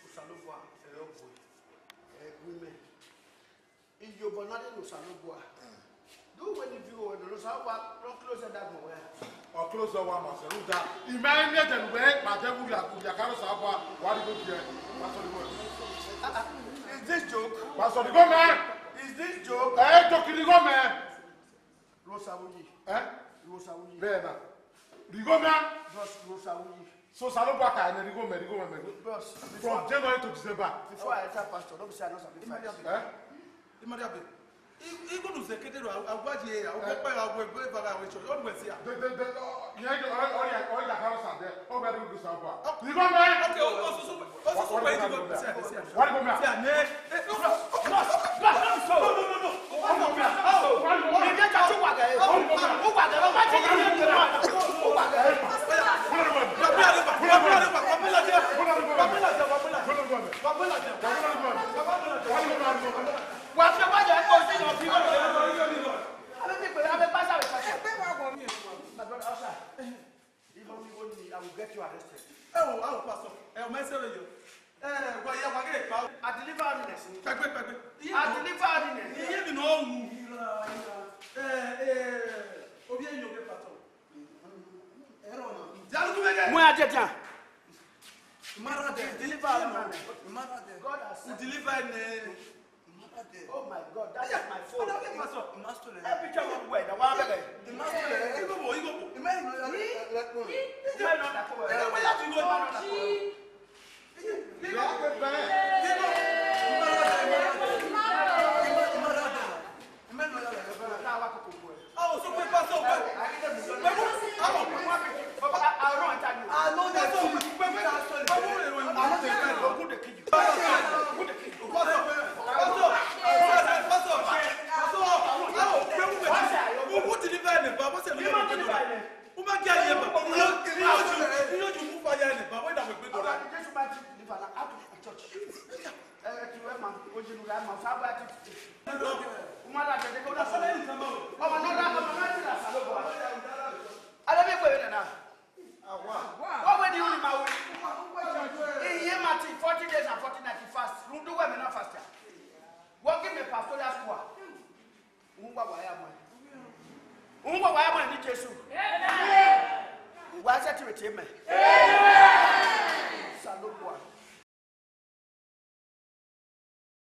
Osanobua, ẹ, ọ bu ẹ. Ẹ, gu mẹ. Iyobọ na rhie ne Osanobua. Do wẹ ne I viọ ruẹ, ne Osanobua rọ close ẹdẹ agbọn ruẹ. Ọ close ọwa ma sẹ rhunmwuda, I ma rẹn miẹn ẹdẹ ne uwẹ kpa devil ya, ya ka rre Osanobua, wa rhie igho gie, wa sọ igho. Ah, ah, is this joke? Wa sọ igho mẹ. Is this joke? Ẹ, joke rhie igho mẹ. Rhie Osa uyi. Eh? Rhie Osa uyi. Bẹ́ẹ̀ na. Rhie igho mẹ. Just rhie Osa uyi. So Osanobua ka ẹnẹ rhie igho mẹ, rhie igho mẹ, mẹ. Bros, from January to December. Before I enter pastor, no be say I no sabi fight. Eh? Imariabe. I, I go to Zekete, I, I go there, I go back, I go, go back, I go church. All we see. The, the, the, oh, yeah, oh, oh, yeah, oh, yeah, how is that? Oh, very good, Osanobua. Rhie igho mẹ. Okay, oh, oh, so, so, oh, so, so, where you go? See, see. What do you mean? See, no, no, no, no. My brother, usher. Even, even me, I will get you arrested. Ẹ wo, ẹ wo, pastor. Ẹ wo, mẹ sẹ vbe yo. Ẹ, wa ya, wa ghe pa. I deliver holiness. Pẹgbe, pẹgbe. I deliver holiness. Iye mi nọ wu. Ẹ, ẹ, ovbi ẹyin oghe, pastor. Ẹ rọ na. Dialu ku mẹ gẹ. Mu ya dia dia. Mara de. Deliver holiness. Mara de. God has said. Deliver ne. Oh my God, that is my phone. Every time I wear, the one I beg. Osa gba ẹtin. U ma la dede ke u na sẹ. Ọmọ ne ọ da, ọmọ ne ọ da sẹ lobua. Alẹ vbe egbe vbe nana. Wa wẹ ne unu ma ru. Iye Matthew, forty days and forty nights fast. Rhunmwuda uwẹ mẹ na fast a. Wẹ ọ gi mẹ pastoral school a. Uhunmwu uwa wa ya muẹn. Uhunmwu uwa wa ya muẹn ni Jesu. Wa sẹtin vbe tie mẹ.